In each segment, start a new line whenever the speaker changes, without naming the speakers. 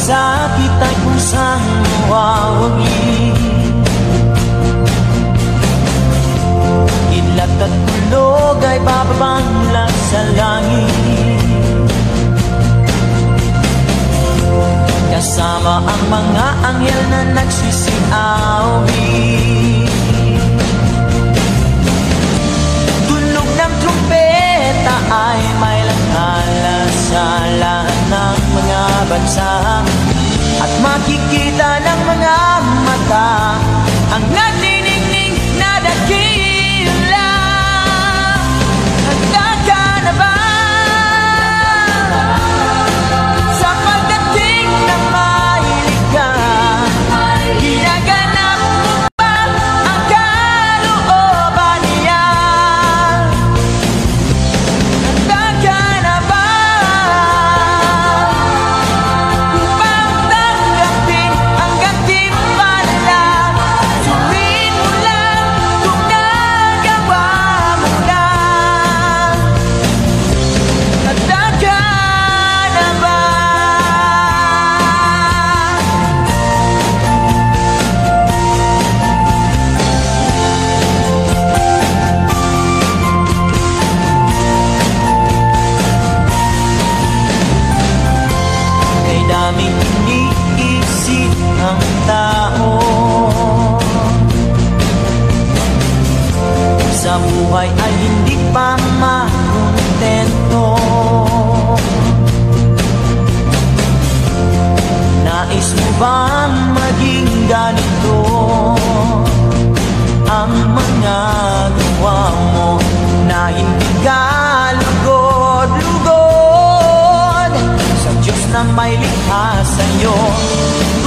Pasakit ay kusang mawawagi. Kidlat at kulog ay bababang mula sa langit, kasama ang mga anghel na nagsisiawit. Tunog ng trumpeta ay may langhala sa lahat ng mga bansa, at makikita ng mga mata ang nagniningning na dakila. Handa ka na ba sa pagdating ng mahilig ka? Ginaganap mo ba ang kalooban niya? Handa ka na ba upang tanggapin ang gantimpala? Suriin mo lang kung nagawa mo na. Handa ka na ba? Kay daming iniisip ang tao, sa buhay ay hindi pa makontento. Nais mo bang maging ganito ang mga gawa mo, na hindi ka lugod-lugod sa Diyos na may likha sa'yo?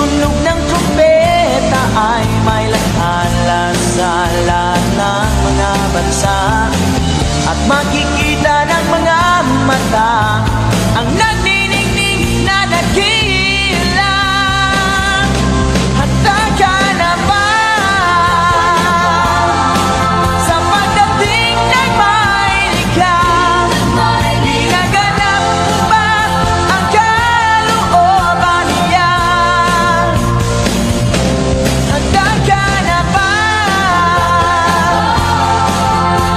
Tunog ng trumpeta ay may langhala sa lahat ng mga bansa, at makikita ng mga mata ang nagniningning na dakila. Handa ka na ba sa pagdating ng mahilig ka? Ginaganap mo ba ang kalooban niya? Handa ka na ba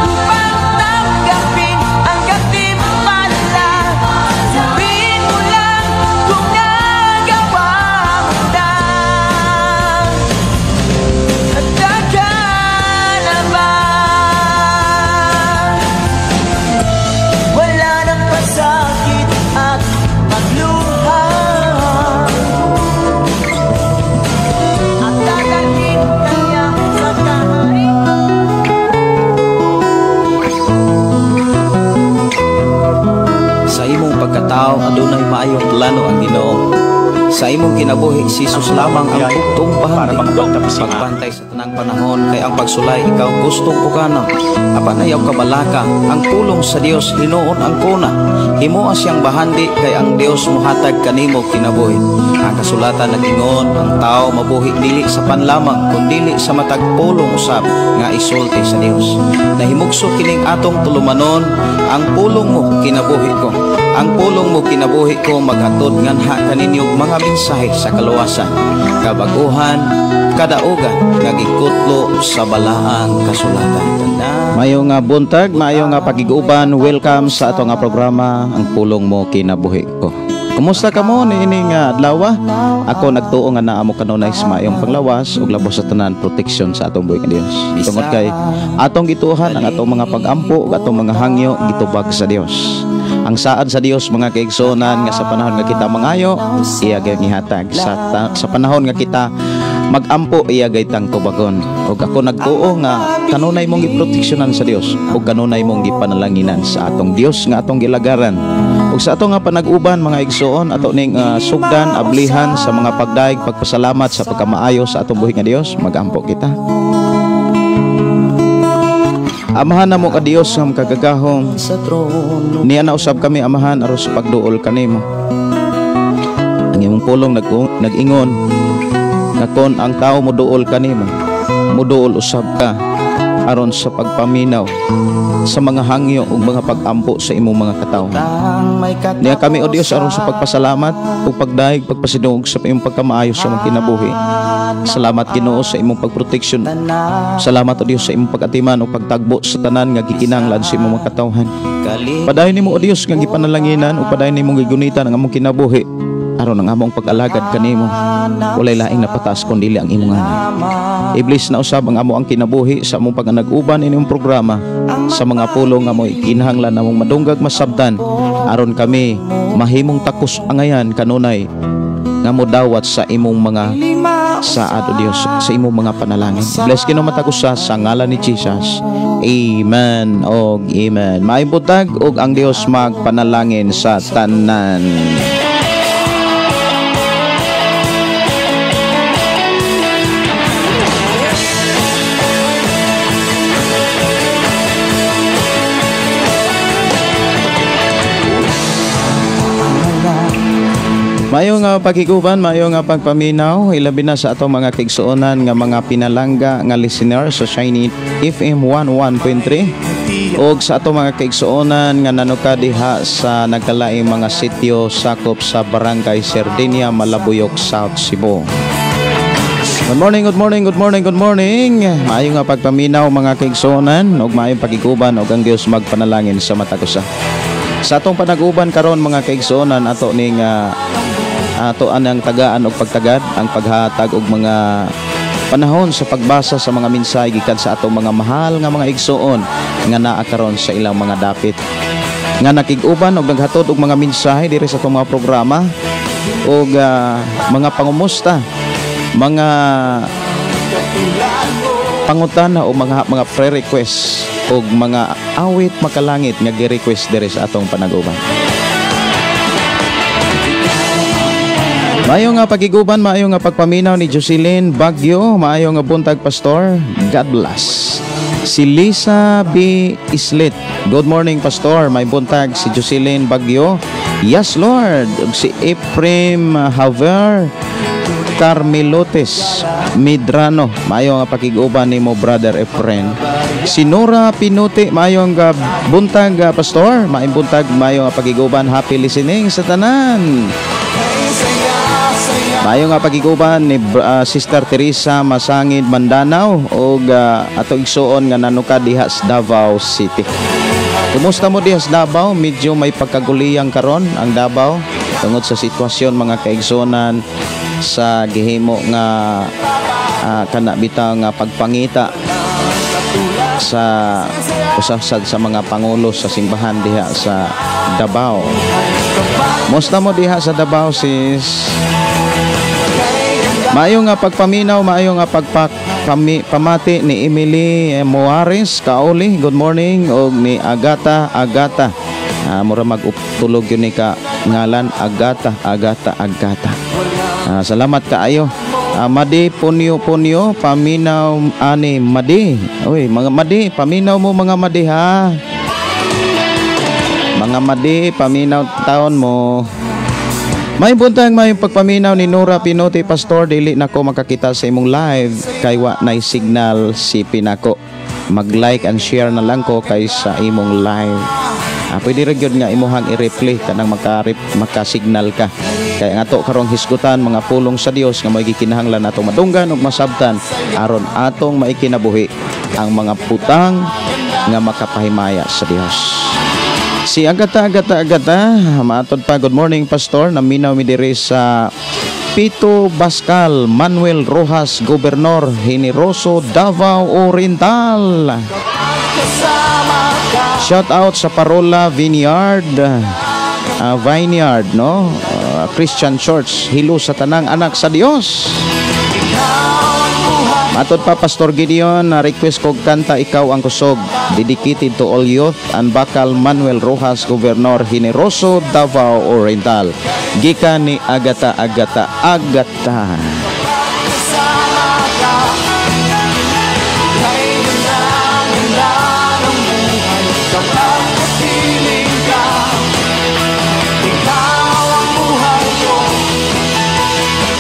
upang tanggapin ang gantimpala? Sabihin mo lang kung nagawa mo na. Handa ka na ba? Wala nang pasakit at pagluha, at dadalhin ka niya sa kaharian.
Sa imong pagkatao adunay maayong plano ang Ginoo. Sa imong kinabuhi si Jesus lamang ang bugtong
Para
bahandi.
makapagtapos.
Pagpantay sa tanang panahon kay ang pagsulay ikaw gustong pukana. Apan ayaw kabalaka, ang pulong sa Dios hinuon ang kuna. Himoa siyang bahandi kay ang Dios mohatag kanimo kinabuhi. Ang kasulatan nag-ingon, ang tao mabuhi dili sa panlamang kundili sa matag pulong usab nga isulti sa Dios. Nahimugso kining atong tulumanon, ang pulong mo kinabuhi ko. Ang pulong mo kinabuhi ko maghatod nganha kaninyo mga mensahe sa kaluwasan, kabaguhan, kadaugan nga gikutlo sa balaang kasulatan. Mayo nga buntag, mayo nga pakiguban, welcome sa ato nga programa Ang Pulong Mo Kinabuhi Ko. Kumusta kamo niini nga adlaw? Ako nagtuo nga naa mo kanunay sa maayong panglawas ug labos sa tanan proteksyon sa atong buhi nga Dios. Tungod kay atong gituohan ang atong mga pag-ampo ug atong mga hangyo gitubag sa Dios. Ang saad sa Dios mga kaigsuonan nga sa panahon nga kita mangayo, iya gyud gihatag. Sa panahon nga kita magampo, iya gay tang tubagon. Ug ako nagtuo nga kanunay mong giproteksyonan sa Dios ug kanunay mong gipanalanginan sa atong Dios nga atong gilagaran. Ug sa ato nga panag-uban mga igsoon, ato ning sugdan, ablihan sa mga pagdaig, pagpasalamat sa pagkamaayo sa atong buhi nga Dios, magampo kita. Amahan namo ka Dios nga makagagahom, niya na usab kami amahan aron sa pagduol kanimo. Ang imong pulong nag-ingon nga kon ang tao moduol kanimo, moduol usab ka. aron sa pagpaminaw sa mga hangyo ug mga pag-ampo sa imong mga katawhan. Niya kami, O Dios, aron sa pagpasalamat ug pagdayeg, pagpasidungog sa imong pagkamaayo sa among kinabuhi. Salamat, Ginoo, sa imong pagproteksyon. Salamat, O Dios, sa imong pag-atiman ug pagtagbo sa tanan nga gikinahanglan sa imong mga katawhan. Padayon nimo, O Dios, nga gipanalanginan ug padayon nimong gigunitan ang among kinabuhi aron ang among pag-alagad kanimo walay laing napataas kundi ang imong ngalan. I-bless na usab ang amo ang kinabuhi sa among pag-anag-uban inyong programa sa mga pulong nga mo'y kinahanglan namong madunggag masabtan aron kami mahimong takos angayan kanunay nga modawat sa imong mga saad, O Dios, sa imong mga panalangin. Bless, Ginoo, matag usa sa ngalan ni Jesus. Amen og amen. Maayong buntag ug ang Dios magpanalangin sa tanan. Maayo nga pagkiguban, maayo nga pagpaminaw, ilabi na sa atong mga kaigsuonan nga mga pinalangga nga listener sa Shiny FM 11.3 og sa atong mga kaigsuonan nga nanuka diha sa nagkalaing mga sitio sakop sa Barangay Sardinia, Malabuyok, South Cebu. Good morning, good morning, good morning, good morning. Maayo nga pagpaminaw, mga kaigsuonan, ug maayong pagkiguban ug ang Dios magpanalangin sa matag usa. Sa atong panag-uban karon, mga kaigsuonan, ato ning ato anang tagaan og pagtagad ang paghatag og mga panahon sa pagbasa sa mga mensahe gikan sa atong mga mahal nga mga igsuon nga naa karon sa ilang mga dapit nga nakig-uban og naghatod og mga mensahe diri sa atong mga programa og mga pangumusta, mga pangutana o mga pre-request og mga awit makalangit nga gi-request diri sa atong panag-uban. Maayo nga pagiguban, maayo nga pagpaminaw ni Jocelyn Bagyo, maayo nga buntag, Pastor. God bless. Si Lisa B. Islit. Good morning, Pastor. May buntag si Jocelyn Bagyo. Yes, Lord. Ug si Ephraim Javier Carmelotes Medrano. Maayo nga pakiguban nimo, Brother Ephraim. Si Nora Pinuti, maayo nga buntag, Pastor. Maayong buntag, maayo nga pagiguban. Happy listening sa tanan. Maayo nga pagiguban ni Sister Teresa Masangid Mandanao og ato igsuon nga nanuka diha sa Davao City. Kumusta mo diha sa Davao? Medyo may pagkaguliyang karon ang Davao tungod sa sitwasyon, mga kaigsuonan, sa gihimo nga kana bitaw nga pagpangita sa usa sa mga pangulo sa simbahan diha sa Davao. Musta mo diha sa Davao, sis? Maayo nga pagpaminaw, maayo nga pamati ni Emily Moares Kaoli. Good morning og ni Agata Agata. Mura mag-tulog yun ni ka ngalan Agata Agata Agata. Salamat kaayo. Madi Punyo Punyo paminaw ani Madi. Uy, mga Madi, paminaw mo mga Madi ha. Mga Madi, paminaw taon mo. May buntag, may pagpaminaw ni Nora Pinote. Pastor, dili nako makakita sa imong live kay wa nay signal si Pinako. Mag-like and share na lang ko kay sa imong live. Pwede ra gyud nga imuhang i-replay kanang maka-signal ka. Kaya nga to karong hisgutan mga pulong sa Dios nga may gikinahanglan atong madunggan ug masabtan aron atong maikinabuhi ang mga putang nga makapahimaya sa Dios. Si Agata Agata Agata, maatod pa, good morning, Pastor, naminaw mi diri sa Pito Bascal, Manuel Rojas, Gobernador Generoso, Davao Oriental. Shout out sa Parola Vineyard, Vineyard, no? Christian Church, hilo sa tanang anak sa Dios. Matod pa, Pastor Gideon, na request kog kanta Ikaw ang Kusog, dedicated to all youth and Bakal Manuel Rojas, Governor Generoso, Davao Oriental. Gikan ni Agata Agata Agata.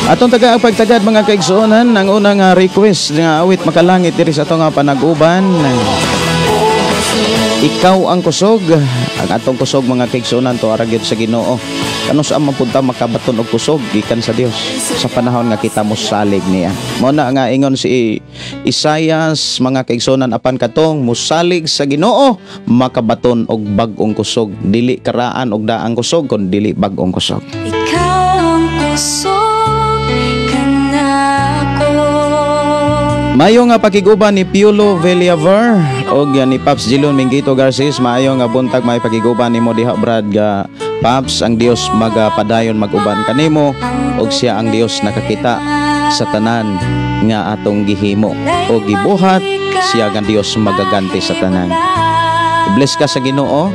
Atong taga pagtagad, mga kaigsuonan, ang unang request nga awit makalangit diri sa atong panag-uban. "Ikaw ang Kusog." Ang atong kusog, mga kaigsuonan, to ara gyud sa Ginoo. Kano sa mapunta makabaton og kusog gikan sa Dios sa panahon nga kita mosalig niya. Mao na nga ingon si Isaias, mga kaigsuonan, apan katong musalig sa Ginoo makabaton og bag-ong kusog, dili karaan og daang kusog kun dili bag-ong kusog.
Ikaw ang kusog kanako.
Maayo nga pakiguban ni Piolo Villaver og ni Paps Jilon Mingito Garces. Maayo nga buntag, may pakiguban nimo diha, Brad ga Paps. Ang Dios magapadayon mag-uban kanimo og siya ang Dios nakakita sa tanan nga atong gihimo o gibuhat. Siya ang Dios magaganti sa tanan. I-bless ka sa Ginoo.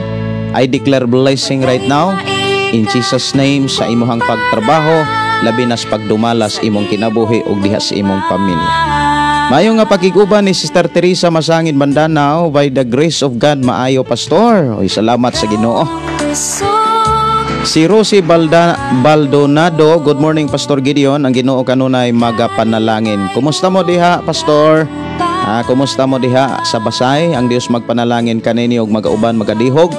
I declare blessing right now in Jesus' name sa imuhang pagtrabaho, labi na sa pagdumalas imong kinabuhi ug diha sa imong pamilya. Maayo nga pakiguban ni Sister Teresa Masangin Bandanao. By the grace of God, maayo, Pastor. Oy, salamat sa Ginoo.
Kusog.
Si Rosie Baldonado, good morning, Pastor Gideon. Ang Ginoo kanunay magapanalangin. Kumusta mo diha, Pastor? Ah, kumusta mo diha sa Basay? Ang Dios magpanalangin kanini ug magauban, magadihog.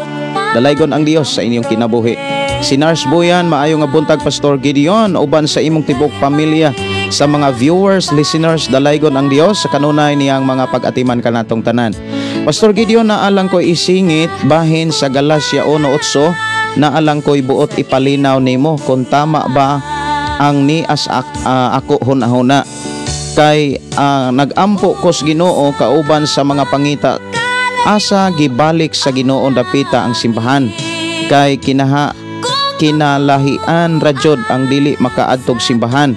Dalaygon ang Dios sa inyong kinabuhi. Si Nars Buyan, maayo nga buntag, Pastor Gideon, uban sa imong tibok pamilya. Sa mga viewers, listeners, dalaygon ang Dios sa kanunay niyang mga pag-atiman kanatong tanan. Pastor Gideon, naalang ko isingit bahin sa Galacia 1:8, naalang ko'y buot ipalinaw nimo kung tama ba ang ni as ako hunahuna kay nagampo ko sa Ginoo kauban sa mga pangita asa gibalik sa Ginoo dapita ang simbahan kay kinalahian ra jud ang dili makaadtog simbahan.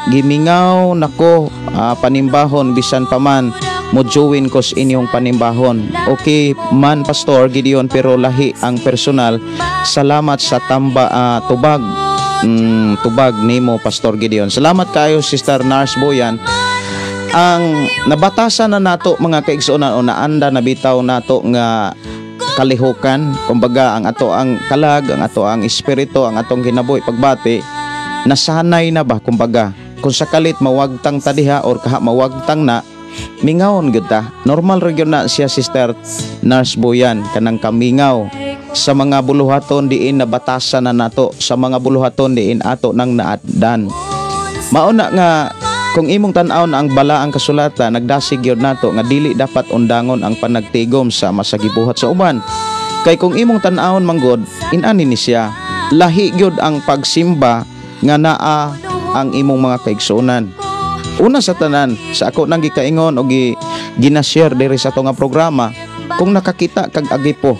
Gimingaw nako panimbahon, bisan pa man mo join ko sa inyong panimbahon. Okay man, Pastor Gideon, pero lahi ang personal. Salamat sa tamba tubag tubag nimo, Pastor Gideon. Salamat kayo, Sister Nars Boyan. Ang nabatasan na nato, mga kaigsuonan, o naanda na bitaw nato nga kalihukan, kumbaga ang ato ang kalag, ang ato ang espiritu, ang atong kinabuhi pagbati, nasanay na ba, kumbaga kung sakalit mawagtang ta diha or kaha mawagtang na, mingawon gyud ta. Normal ra gyud na siya, Sister Nurse Boyan, kanang kamingaw sa mga buluhaton diin nabatasan na nato, sa mga buluhaton diin ato nang naatdan. Mao na nga kung imong tan-awon ang balaang kasulatan, nagdasig gyud nato nga dili dapat undangon ang panagtigom sa masagibuhat sa uban. Kay kung imong tan-awon manggod, inani ni siya, lahi gyud ang pagsimba nga naa ang imong mga kaigsuonan. Una sa tanan, sa ako nang gikaingon o ginashare diri sa ato nga programa, kung nakakita kag agipo,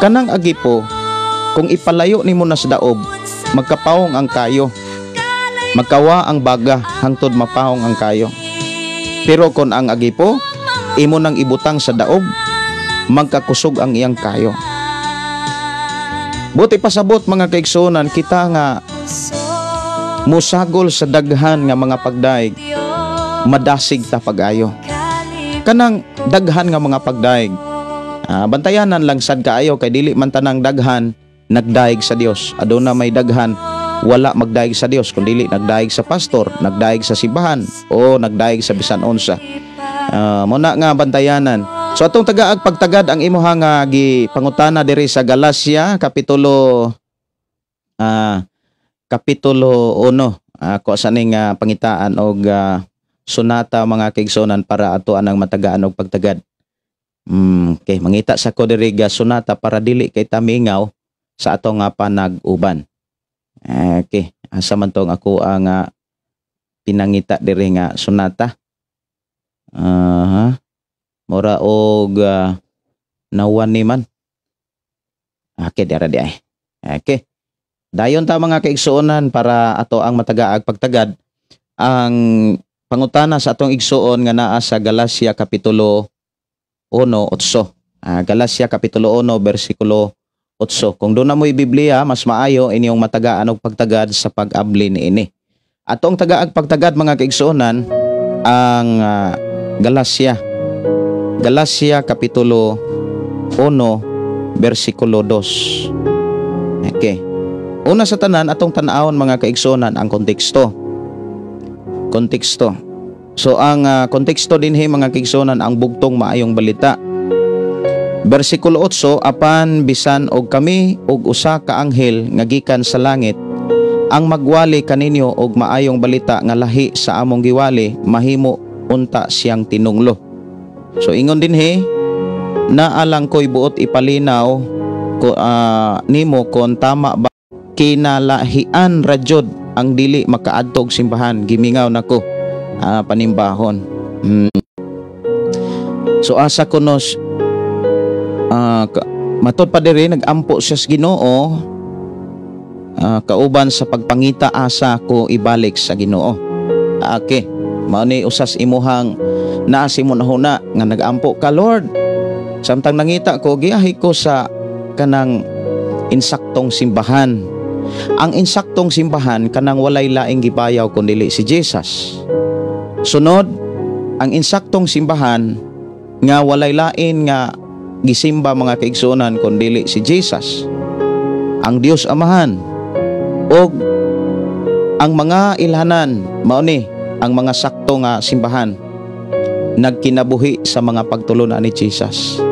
kanang agipo, kung ipalayo nimo na sa daob, magkapawong ang kayo. Magkawa ang baga hangtod mapahong ang kayo. Pero kung ang agipo, imo nang ibutang sa daob, magkakusog ang iyang kayo. Buti pasabot, mga kaigsuonan, kita nga musagol sa daghan nga mga pagdaig, madasig ta pag-ayo. Kanang daghan nga mga pagdaig. Bantayanan lang sad kaayo kay dili man tanang daghan nagdaig sa Dios. Aduna may daghan wala magdaig sa Dios kun dili nagdaig sa pastor, nagdaig sa simbahan o nagdaig sa bisan unsa. Mo na nga bantayanan. So atong tagaag pagtagad ang imuha nga gipangutana diri sa Galacia kapitulo 1. Ako sa ning pangitaan og sonata, mga kaigsuonan, para ato anang matagaan og pagtagad. Okay, mangita sa ko diri ga sonata para dili kay tamingaw sa ato nga panag-uban. Okay, asa man tong ako ang pinangita diri nga sonata? Aha. Mura og nawan ni man. Okay, dira di ay. Okay. Dayon ta, mga kaigsuonan, para ato ang matagaag pagtagad ang pangutana sa atong igsuon nga naa sa Galacia kapitulo 1:8. Galacia kapitulo 1 bersikulo 8. Kung doon na mo'y Biblia, mas maayo inyong matagaan og pagtagad sa pag-abli niini. Atong tagaag pagtagad, mga kaigsuonan, ang Galacia. Galacia kapitulo 1 bersikulo 2. Okay. Una sa tanan, atong tan-awon, mga kaigsuonan, ang konteksto. Konteksto. So ang konteksto dinhi, mga kaigsuonan, ang bugtong maayong balita. Bersikulo 8, "Apan bisan og kami og usa ka anghel nga gikan sa langit ang magwali kaninyo og maayong balita nga lahi sa among giwali, mahimo unta siyang tinunglo." So ingon dinhi, naa lang ko'y buot ipalinaw ko nimo kon tama ba, kinalahian ra jud ang dili makaadtog simbahan, gimingaw nako panimbahon. So asa kuno matod pa diri, nagampo siya sa Ginoo kauban sa pagpangita asa ko ibalik sa Ginoo. Okay. Mao ni usas imuhang naa sa imong huna nga nagampo ka, "Lord, samtang nangita ko, giahi ko sa kanang insaktong simbahan." Ang insaktong simbahan, kanang walay laing gibayaw kun dili si Jesus. Sunod, ang insaktong simbahan nga walay lain nga gisimba, mga kaigsuonan, kun dili si Jesus. Ang Dios Amahan og ang mga ilhanan, mao ni ang mga sakto nga simbahan nagkinabuhi sa mga pagtulunan ni Jesus.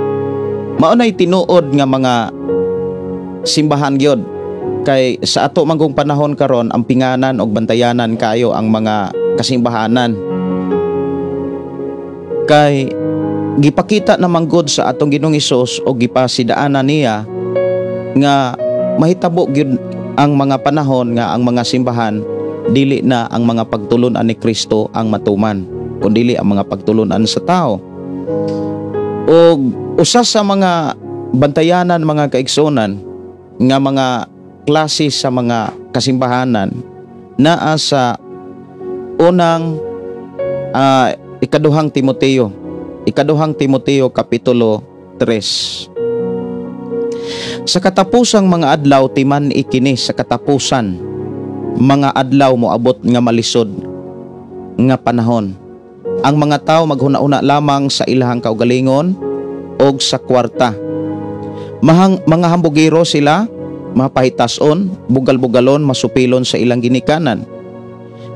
Mao nay tinuod nga mga simbahan gyud, kay sa ato manggong panahon karon, ang pinganan og bantayanan kayo ang mga kasimbahanan, kay gipakita naman gud sa atong Ginoong Hesus o gipasidaanan niya nga mahitabo gyud ang mga panahon nga ang mga simbahan, dili na ang mga pagtulunan ni Kristo ang matuman kundi ang mga pagtulunan sa tao. Og usa sa mga bantayanan, mga kaigsuonan, nga mga klase sa mga kasimbahanan naa sa unang Ikaduhang Timoteo, Ikaduhang Timoteo kapitulo 3. "Sa katapusang mga adlaw," timan ikini, "sa katapusan mga adlaw moabot nga malisod nga panahon. Ang mga tao maghuna-una lamang sa ilahang kaugalingon og sa kwarta. Mga hambugiro sila, mapahitason, bugal-bugalon, masupilon sa ilang ginikanan.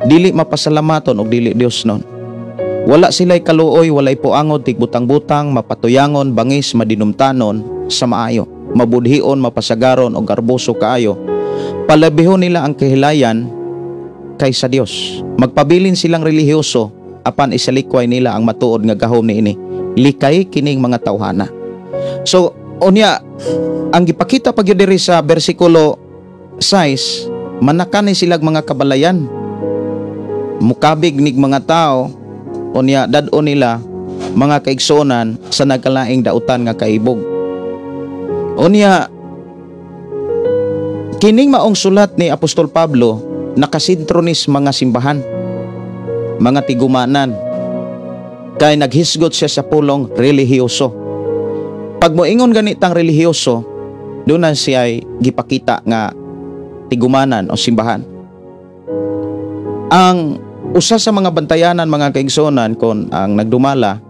Dili mapasalamaton og dili Dios non. Wala sila'y kaluoy, walay puangod, tigbutang-butang, mapatuyangon, bangis, madinumtanon sa maayo, mabudhion, mapasagaron og garboso kaayo. Palabihon nila ang kahilayan kaysa Dios. Magpabilin silang relihiyoso, apan isalikway nila ang matuod nga gahom niini. Likay kining mga tawhana." So, unya, ang gipakita pa gyud diri sa bersikulo 6, manakan ni silag mga kabalayan. Mukabig nig mga tao, unya dad-o nila, mga kaigsuonan, sa nagkalaing dautan nga kaibog. Unya kining maong sulat ni Apostol Pablo nakasentro nis mga simbahan, mga tigumanan, kay naghisgot siya sa pulong relihiyoso. Pag moingon ganitang relihiyoso, doon na siya ay gipakita nga tigumanan o simbahan. Ang usa sa mga bantayanan, mga kaigsuonan, kon ang nagdumala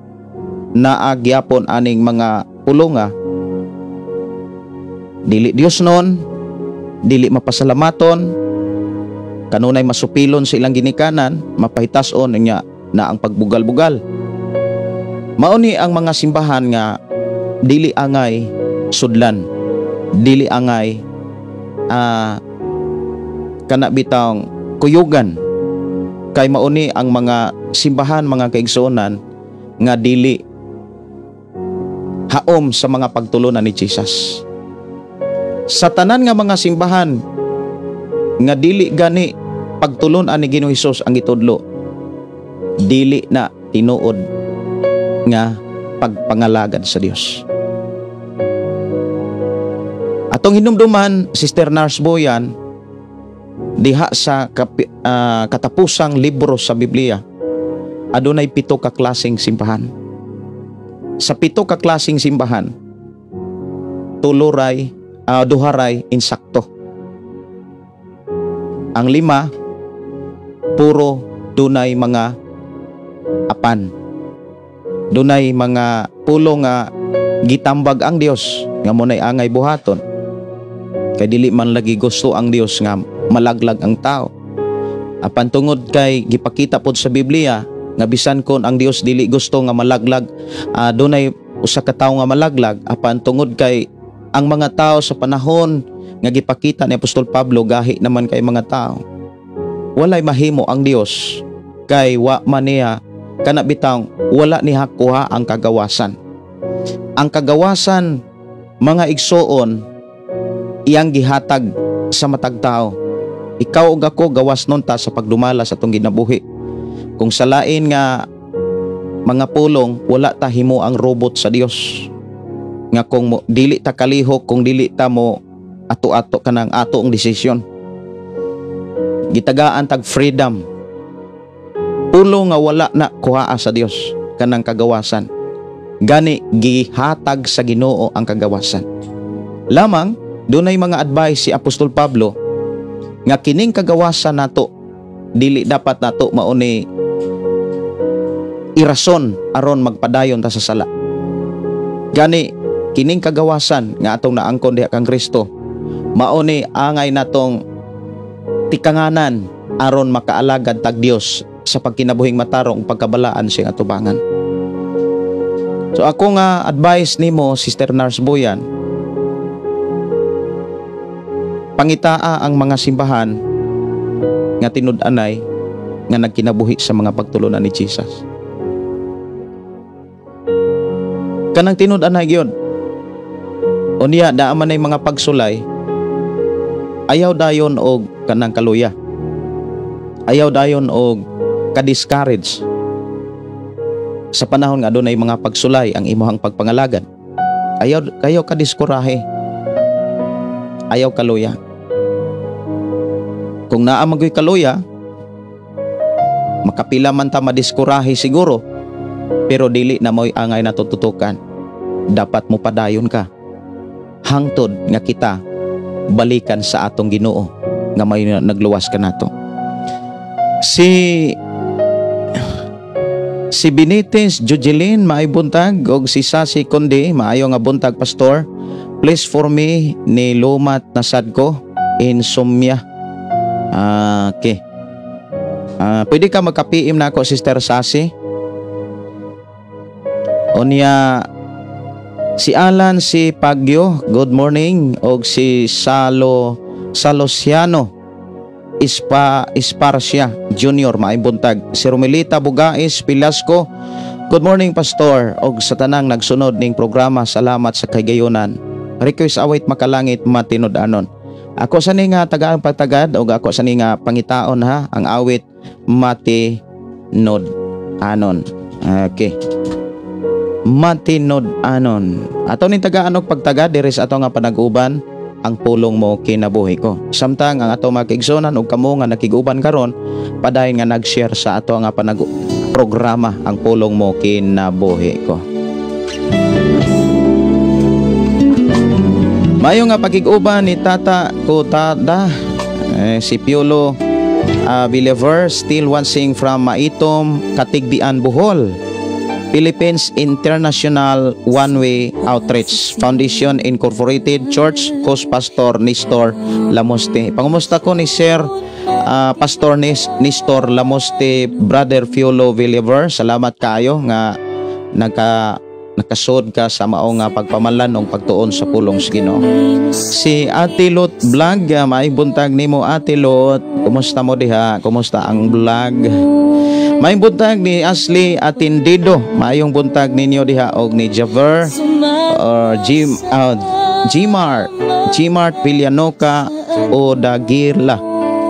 naa gyapon aning mga pulonga: dili Dios nun, dili mapasalamaton, kanunay masupilon sa ilang ginikanan, mapahitason, nya na ang pagbugal-bugal. Mao ni ang mga simbahan nga dili angay sudlan, dili angay kana bitawng kuyugan, kay mauni ang mga simbahan, mga kaigsuonan, nga dili haom sa mga pagtulunan ni Jesus. Sa tanan nga mga simbahan nga dili gani pagtulunan ni Ginoong Hesus ang gitudlo, dili na tinuod nga pagpangalagad sa Dios. Atong hinumduman, Sister Nars Boyan, diha sa katapusang libro sa Biblia, adunay 7 ka klaseng simbahan. Sa 7 ka klaseng simbahan, tuluray, duharay insakto. Ang 5, puro dunay mga apan. Dunay mga pulo nga gitambag ang Dios nga munay angay buhaton. Kay dili man lagi gusto ang Dios nga malaglag ang tao. Apan tungod kay gipakita pod sa Biblia nga bisan kon ang Dios dili gusto nga malaglag, dunay usa ka tawo nga malaglag, apan tungod kay ang mga tao sa panahon nga gipakita ni Apostol Pablo gahi naman kay mga tao, walay mahimo ang Dios kay wa man niya kana bitang wala niya kuha ang kagawasan. Ang kagawasan, mga igsoon, iyang gihatag sa matag tao. Ikaw ug ako gawas nun ta sa pagdumala sa atong ginabuhi. Kung sa lain nga mga pulong, wala ta himo ang robot sa Dios. Nga kung mo, dili ta kalihok kung dili ta mo ato-ato kanang ato ang desisyon. Gitagaan tag freedom. Pulo nga wala na kuhaa sa Dios kanang kagawasan. Gani gihatag sa Ginoo ang kagawasan. Lamang dunay mga advice si Apostol Pablo nga kining kagawasan nato dili dapat nato mauni irason aron magpadayon ta sa sala. Gani kining kagawasan nga atong naangkon diha kang Kristo mauni angay natong tikanganan aron makaalagad tag Dios sa pagkinabuhing matarong pagkabalaan siyang atubangan. So ako nga advice nimo, Sister Nurse Boyan, pangitaa ang mga simbahan nga tinud-anay nga nagkinabuhi sa mga pagtulunan ni Jesus. Kanang tinud-anay gyud. Unya daa man ay mga pagsulay, ayaw dayon og kanang kaluya. Ayaw dayon og ka-discourage sa panahon nga adunay mga pagsulay ang imuhang pagpangalagad. Ayaw kayo ka-diskurahe. Ayaw kaluya. Kung naa man gyud kaluya, makapila man ta madiskurahe siguro, pero dili na mo'y angay natututukan. Dapat mo padayon ka hangtod nga kita balikan sa atong Ginoo nga may nagluwas kanato. Si Benitez Jojelin, maay buntag, og si Sasi Conde, maayo nga buntag pastor. Please for me ni lumat nasad ko insomnia. Okay. Pwede ka magka-PM na ako, Sister Sasi. Unya si Alan si Pagyo, good morning, og si Salo Salosiano Isparcia Junior, maayong buntag. Si Romelita Bugais Pilasco, good morning pastor, og sa tanang nagsunod ning programa, salamat sa kagayonan. Request awit makalangit matinud-anon. Ako sa ni nga tagaan pagtagad og ako sa ni nga pangitaon ha ang awit matinud-anon. Okay. Matinud-anon. Ato ning tagaan og pagtagad diri sa ato nga panag-uban, ang pulong mo kinabuhi ko. Samtang ang ato mga kaigsuonan og kamo nga nakig-uban karon, padayon nga nag-share sa ato nga panag programa ang pulong mo kinabuhi ko. Mayo nga pakig-uban ni Tata Kutada, si Piolo Believer, still watching from Maitom, Katigdian, Bohol. Philippines International One Way Outreach Foundation Incorporated Church, Host Pastor Nestor Lamoste. Pangumusta ko ni Sir Pastor Nestor Lamoste, Brother Fiolo Villaver. Salamat kaayo nga nakasod ka sa mao nga pagpamalan og pagtuon sa pulong sa Ginoo. Si Ate Lot Vlog, maayong buntag nimo Ate Lot. Kumusta mo diha? Kumusta ang vlog? Maayong buntag ni Ashley Atindido. Maayong buntag ninyo diha og ni Javer or Jim Gmart Gmart Villanoca o Dagirla.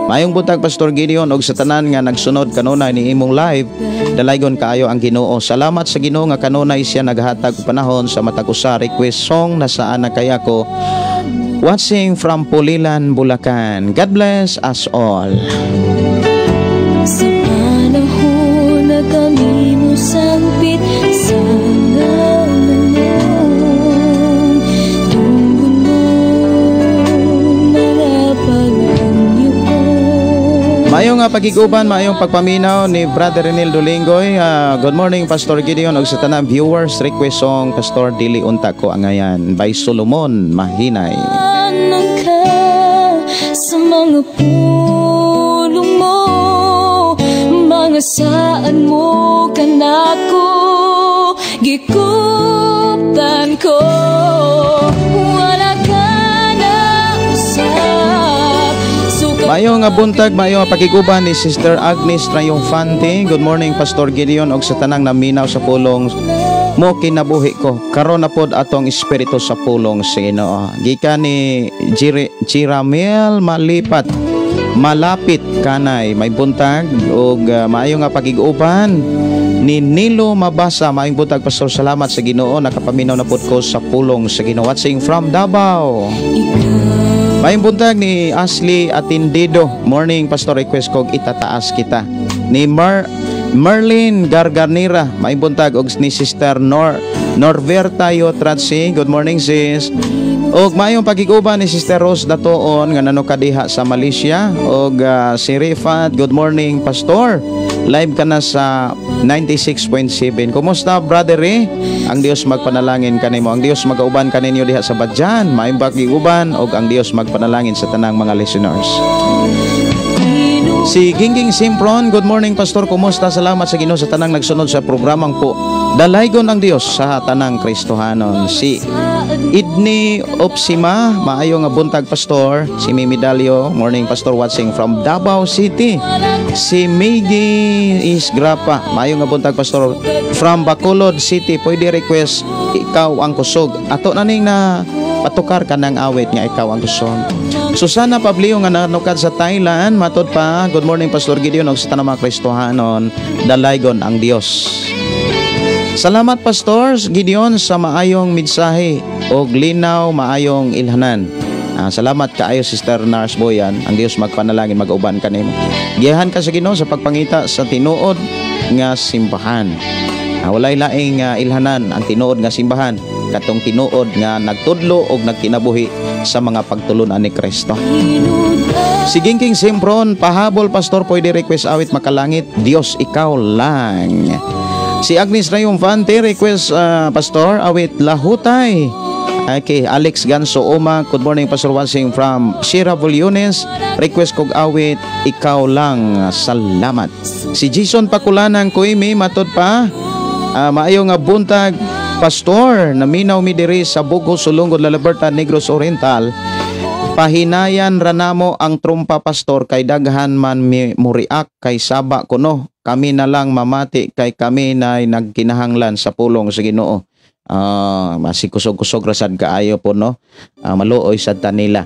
Maayong buntag Pastor Gideon og sa tanan nga nagsunod kanunay ni imong live, dalaygon kaayo ang Ginoo. Salamat sa Ginoo nga kanunay siya naghatag og panahon sa matag usa. Request song na saan na kaya ko. Watching from Pulilan, Bulacan. God bless us all.
Sa panahon na kami mosampit sa ngalanong, tungod mo mga pangangyo ko.
Maayong nga pagkiguban, maayong pagpaminaw ni Brother Renil Dolingoy. Good morning Pastor Gideon og sa tanang viewers. Request song Pastor Dili Unta Ko Angayan by Solomon Mahinay.
Anong Mga pulong mo, mga saan mo kanako, gikuptan ko. Wala ka na usap.
Maayo nga buntag, maayo nga pakiguban ni Sister Agnes Triumphante. Good morning, Pastor Gideon, og sa tanang naminaw sa pulong mo kinabuhi ko. Karon na pod atong espiritu sa pulong sa Ginoo. Gikan ni Jiramel Malipat. Malapit kanay may buntag og maayo nga pakiguban ni Nilo Mabasa. Maayong buntag, Pastor, salamat sa Ginoo, nakapaminaw na pod ko sa pulong sa Ginoo. Watching from Davao. Maayong buntag ni Ashley Atindido. Morning, Pastor, request kog "Itataas Kita" ni Merlin Garganera. Maayong buntag og ni Sister Norberta Yotratsi. Good morning, sis. Og maayong pagiguban ni Sister Rose Datoon nga nanuka diha sa Malaysia og si Rifat. Good morning, Pastor. Live ka na sa 96.7. Kumusta, brother eh? Ang Dios magpanalangin kanimo. Ang Dios magauban kaninyo diha sa Badyan. Maayong pagiguban og ang Dios magpanalangin sa tanang mga listeners. Si Gingging Simpron, good morning, Pastor, kumusta? Salamat sa Ginoo sa tanang nagsunod sa programang po. Dalaygon ang Dios sa tanang Kristohanon. Si Idni Opsima, maayo nga buntag, Pastor. Si Mimi Dalio, morning, Pastor, watching from Davao City. Si Miggy Isgrapa, maayo nga buntag, Pastor, from Bacolod City. Pwede request "Ikaw ang Kusog"? Ato na ning na patukar ka ng awit nga "Ikaw ang Kusog". Susana Pablio nga nanukad sa Thailand, matod pa, good morning, Pastor Gideon ug sa tanang mga Kristohanon, dalaygon ang Dios. Salamat, Pastor Gideon, sa maayong mensahe og linaw, maayong ilhanan. Salamat kaayo, Sister Nars Boyan. Ang Dios magpanalangin, mag-uban kanimo. Giyahan ka sa Ginoo sa pagpangita sa tinuod nga simbahan. Walay laing ilhanan ang tinuod nga simbahan katong tinuod nga nagtudlo og nagkinabuhi sa mga pagtulunan ni Kristo. Si Ginking Simpron, pahabol, Pastor, pwede request awit "Makalangit", "Diyos Ikaw Lang"? Si Agnes Triumphante, request Pastor, awit "Lahutay". Okay, Alex Ganso Oma, good morning, Pastor, watching from Sierra Voliones. Request kog awit "Ikaw Lang". Salamat. Si Jason Pakulanang Kuimi, matod pa, maayo nga buntag, Pastor, naminaw mi diri sa Bugo, Sulongod, La Libertad, Negros Oriental. Pahinayan ranamo ang trumpa, Pastor, kay daghan man mi muriak kay saba kuno. Kami na lang mamati kay kami na nagkinahanglan sa pulong sa Ginoo. Masikusog-kusog rasad kaayo po, no. Maluoy sad ta nila.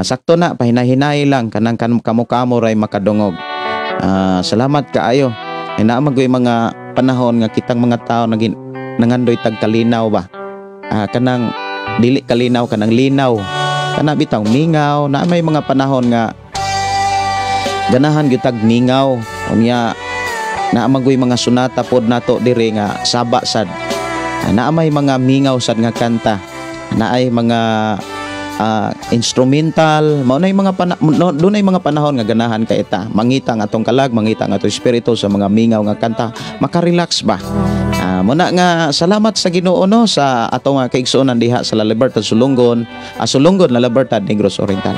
Sakto na pahinahinay lang kanang kamo-kamo ray makadungog. Salamat kaayo. Ay naa man mga panahon nga kitang mga tao naging nangandoy tag kalinaw ba. Kanang dili kalinaw, kanang linaw. Kana bitaw mingaw na may mga panahon nga ganahan gyud tag mingaw. Unya naa magoy mga sunata pod nato diri nga saba sad. Naa may mga mingaw sad nga kanta. Naay mga instrumental mao nay mga no, dunay mga panahon nga ganahan kay ta mangita ang atong kalag, mangita ang atong espiritu sa mga mingaw nga kanta, makarelax ba. Muna nga salamat sa Ginoo, no, sa atong kaigsuonan diha sa La Libertad Sulongon, Sulongon, La Libertad, Negros Oriental.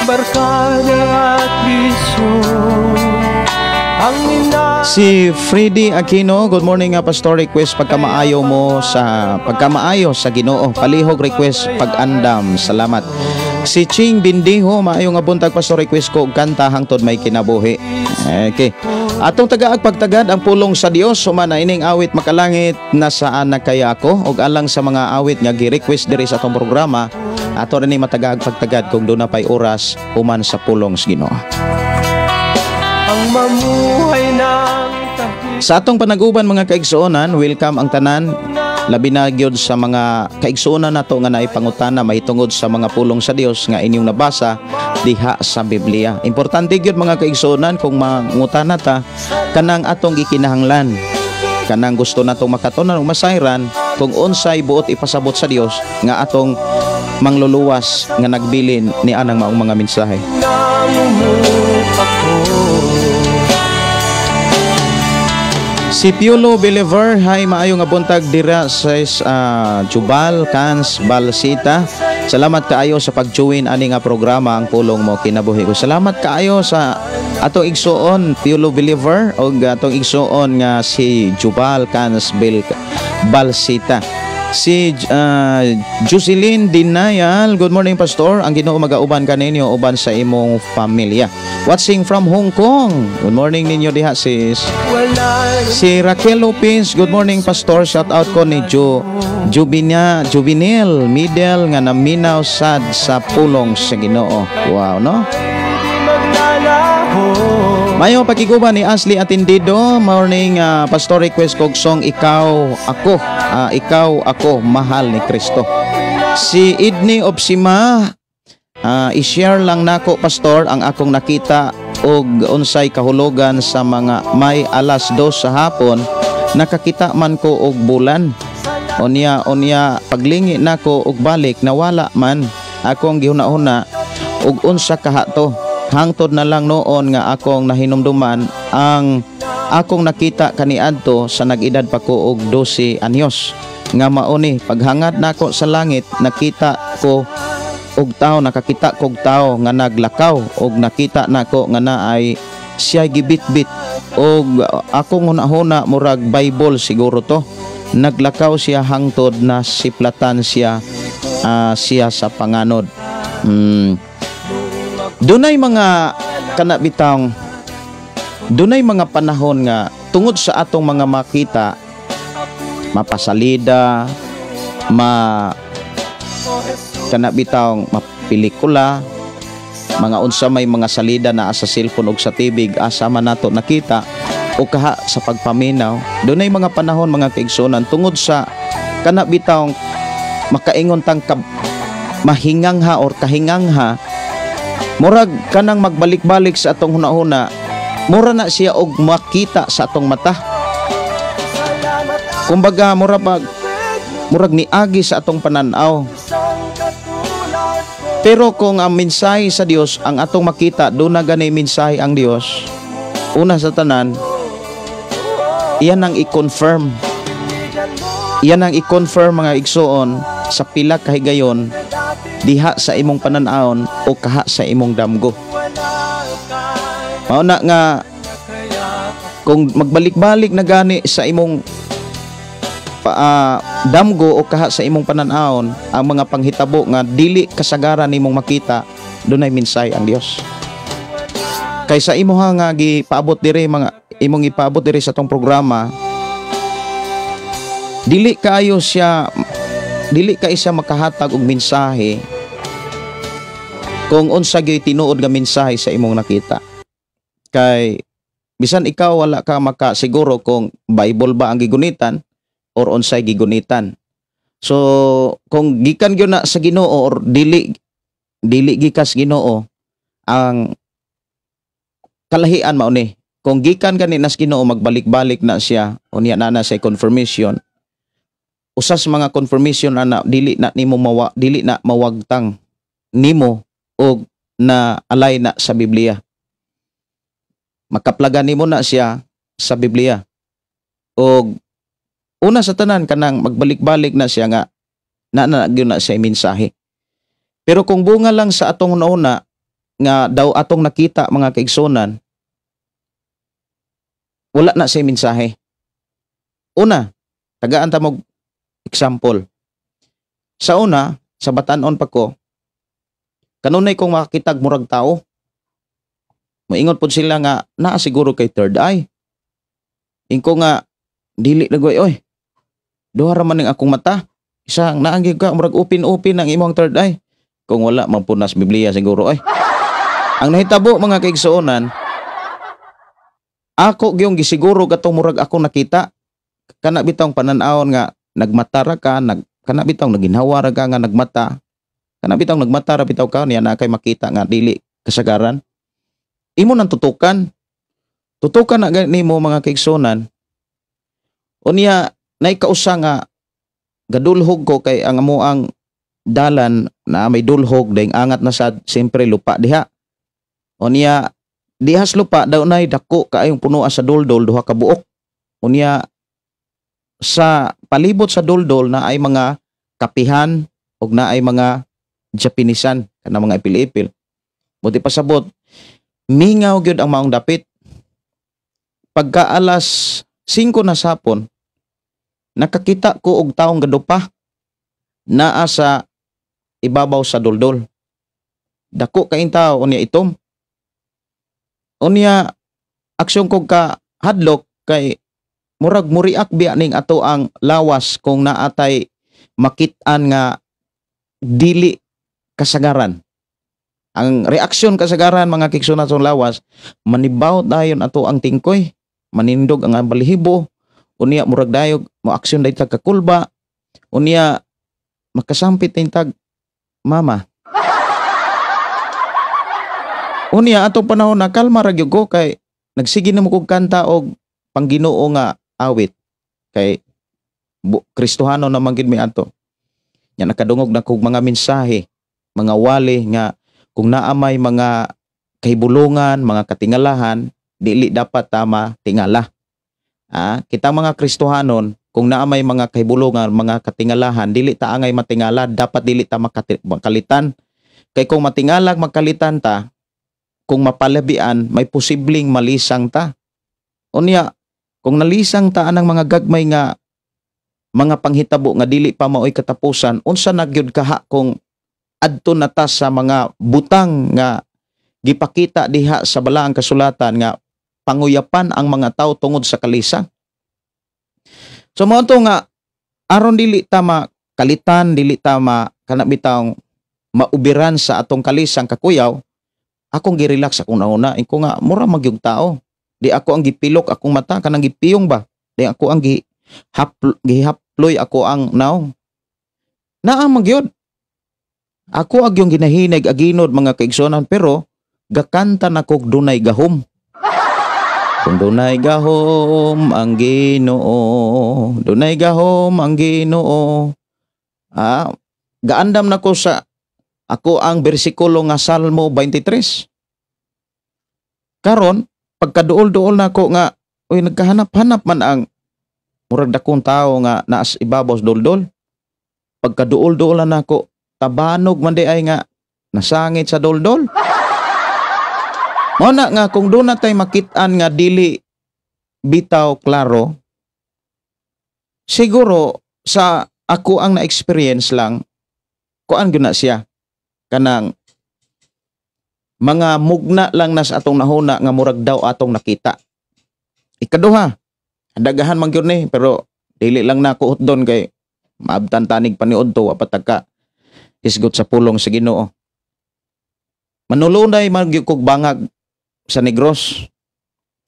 Barkada at bisyo ang
Si Freddy Aquino, good morning nga, Pastor, request "Pagkamaayo Mo" sa "Pagkamaayo sa Ginoo". Palihog request "Pag-andam". Salamat. Si Ching Bindiho, maayo nga buntag, Pastor, request ko og kanta "Hangtod May Kinabuhi". Okay. Atong tagaag pagtagad ang pulong sa Dios human na ining awit "Makalangit", "Nasaan Na Kaya Ako", ug alang sa mga awit nga gi-request diri sa atong programa, ato rin matagaag pagtagad kung doon na pa'y oras human sa pulong sa Ginoo.
Ang mamuhay ng tahimik.
Sa atong panaguban, mga kaigsuonan, welcome ang tanan, labi na gyud sa mga kaigsuonan nato nga naipangutana mahitungod sa mga pulong sa Dios nga inyong nabasa diha sa Biblia. Importante gyud, mga kaigsuonan, kung mangutana ta kanang atong gikinahanglan, kanang gusto natong makatunan ug masayran kung unsay buot ipasabot sa Dios nga atong mangluluwas nga nagbilin ni anang maong mga mensahe.
Nangumupa ko.
Si Piolo Believer, hi, maayo nga buntag dira sa Jubal Cans Balsita. Salamat kaayo sa pag-join ani nga programa, Ang Pulong Mo Kinabuhi Ko. Salamat kaayo sa atong igsuon Piolo Believer og atong igsuon nga si Jubal Cans Balsita. Si Jocelyn Dinayal, good morning, Pastor. Ang Ginoo magauban kaninyo uban sa imong pamilya. Watching from Hong Kong. Good morning ninyo diha, sis. Si Raquel Lopez, good morning, Pastor. Shout out ko ni Jo Jubinia Juvenil Middle nga naminaw sad sa pulong sa Ginoo. Wow, no? Mayo pakiguban ni Ashley Atendido. Morning, Pastor, request kog song Ikaw Ako, Ikaw Ako Mahal ni Kristo. Si Idney Opsima, i-share lang nako, Pastor, ang akong nakita og unsay kahulugan. Sa mga may 2:00 sa hapon, nakakita man ko og bulan. Unya unya paglingi nako og balik, nawala man. Akong gihuna-huna og unsa kaha to, hangtod na lang noon nga akong nahinumduman ang akong nakita kaniadto sa nag-edad pa ko og 12 anyos, nga mao ni paghangad nako sa langit, nakita ko og tao, nakakita kog tao nga naglakaw og nakita nako nga naay siya gibitbit og akong hunahuna murag Bible siguro to. Naglakaw siya hangtod na siplatan siya siya sa panganod. Dunay mga kana bitang dunay mga panahon nga tungod sa atong mga makita, mapasalida, ma kana bitawng mapelikula, mga unsa may mga salida naa sa cellphone ug sa TV, asa man nato nakita o kaha sa pagpaminaw, dunay mga panahon, mga kaigsuonan, tungod sa kana bitawng makaingon tang mahingangha or kahingangha, murag kanang magbalik-balik sa atong hunahuna, mura na siya og makita sa atong mata. Kumbaga mura pag murag niagi sa atong pananaw. Pero kung ang mensahe sa Dios ang atong makita, doon na gani mensahe ang Dios. Una sa tanan, iyan ang i-confirm. Iyan ang i-confirm, mga igsuon, sa pila ka higayon diha sa imong pananawon o kaha sa imong damgo. Mao na nga kung magbalik-balik na gani sa imong damgo o kaha sa imong pananawon ang mga panghitabo nga dili kasagaran nimong makita, dunay mensahe ang Dios. Kay sa imuha nga gipaabot diri, mga imong ipaabot diri sa tong programa, dili kaayo siya, dili kay siya makahatag og mensahe kung unsa gyud tinuod nga mensahe sa imong nakita. Kay bisan ikaw, wala ka makasiguro kung Bible ba ang gigunitan or unsay gigunitan. So kung gikan gyud na sa Ginoo or dili dili gikas Ginoo, ang kalahian mao ni kung gikan gani nas Ginoo, magbalik-balik na siya. Unya na na sa confirmation, usas mga confirmation ana, dili na nimo mawa, dili na mawagtang nimo og na alay na sa Biblia. Makaplagan nimo na siya sa Biblia. Og una sa tanan, kanang magbalik-balik na siya nga na na gyud na siya mensahe. Pero kung bunga lang sa atong nauna nga daw atong nakita, mga kaigsunan, wala na siya mensahe. Una, tagaan ta mo example. Sa una, sa batanon pa ko, kanunay kong makakitag murag tao. Moingon pod sila nga naa siguro kay third eye. Ingko nga dili na goy oy. Duha ra man ning akong mata. Isa naangi ka murag open-open ang imong third eye. Kung wala man punas Biblia siguro oy. Ang nahitabo, mga kaigsuonan, ako gyung gisiguro katong murag ako nakita, kana bitawng panan-awon nga nagmata ra ka, nag kana bitawng naginhawa ra ka nga nagmata. Kana bitawng nagmata ra bitaw ka niya na kay makita nga dili kasagaran. Imo nang tutukan. Tutukan na gani nimo, mga kaigsuonan. Unya nay kausa nga gadulhog ko, kay ang amo ang dalan na may dulhog dayong angat na sad, siyempre lupa diha. Unya dihas lupa daw nay dako kaayong punuan sa duldol, duha ka buok. Unya sa palibot sa duldol na ay mga kapihan ug na ay mga Japinisan kanang mga ipil-ipil. Buti pasabot, mingaw gyud ang maong dapit. Pagka alas 5 na sapon, nakakita ko og taong gadupa naa sa ibabaw sa duldol. Dako kaing tao, unya itom. Unya aksyon ko ka hadlok kay murag muriak biya ning ato ang lawas kung naatay makit-an nga dili kasagaran. Ang reaksyon kasagaran, mga kikso, na atong lawas, manibaw dayon ato ang tingkoy, manindog ang balihibo, unya murag dayog mo aksyon day tag kakulba, unya makasampit din tag mama. Unya atong panahon na kalma ra gyud ko kay nagsige na mo kog kanta og pangginoo nga awit kay Kristohano naman gid mi ato. Nya nakadungog na kog mga mensahe, mga wali nga kung naa may mga kahibulungan, mga katingalahan, dili dapat tama tingala. Kita mga Kristohanon, kung naa may mga kahibulungan, mga katingalahan, dili ta angay matingala, dapat dili ta makalitan. Kay kung matingalag magkalitan ta, kung mapalabian, may posibleng malisang ta. Unya, kung nalisang ta anang mga gagmay nga mga panghitabo nga dili pa maoy katapusan, unsa na gyud kaha kung adto na ta sa mga butang nga gipakita diha sa balaang kasulatan nga panguyapan ang mga tao tungod sa kalisa. So mao to nga aron dili ta makalitan, dili ta kana bitawng maubiran sa atong kalisang kakuyaw, akong girelax akong nauna. Inko nga mura magyug tao. Di ako ang gipilok akong mata kanang gipiyong ba. Di ako ang gihaploy ako ang naong. Naa magyud. Ako agyong ginahinag aginod, mga kaigsuonan, pero gakanta na kog "Dunay Gahom". Kung dunay gahom ang Ginoo, dunay gahom ang Ginoo. Gaandam na ko sa ako ang bersikulo nga Salmo 23. Karon, pagkaduol-duol na ako nga, uy, nagkahanap-hanap man ang murag dakong tao nga naas ibabaw sa duldol. Pagkaduol-duol na nako, tabanog man di ay nga nasangit sa duldol. Mao na nga kung doon na tay makit-an nga dili bitaw klaro, siguro sa ako ang na-experience lang, kuan gyud na siya. Kanang mga mugna lang nas atong nahuna nga murag daw atong nakita. Ikaduha, dagahan man gyud ni, pero dili lang nako hutdon kay maabtan tanig paniud to, wa pa ka hisgot sa pulong sa Ginoo. Manulunay man gyud kog bangag sa Negros.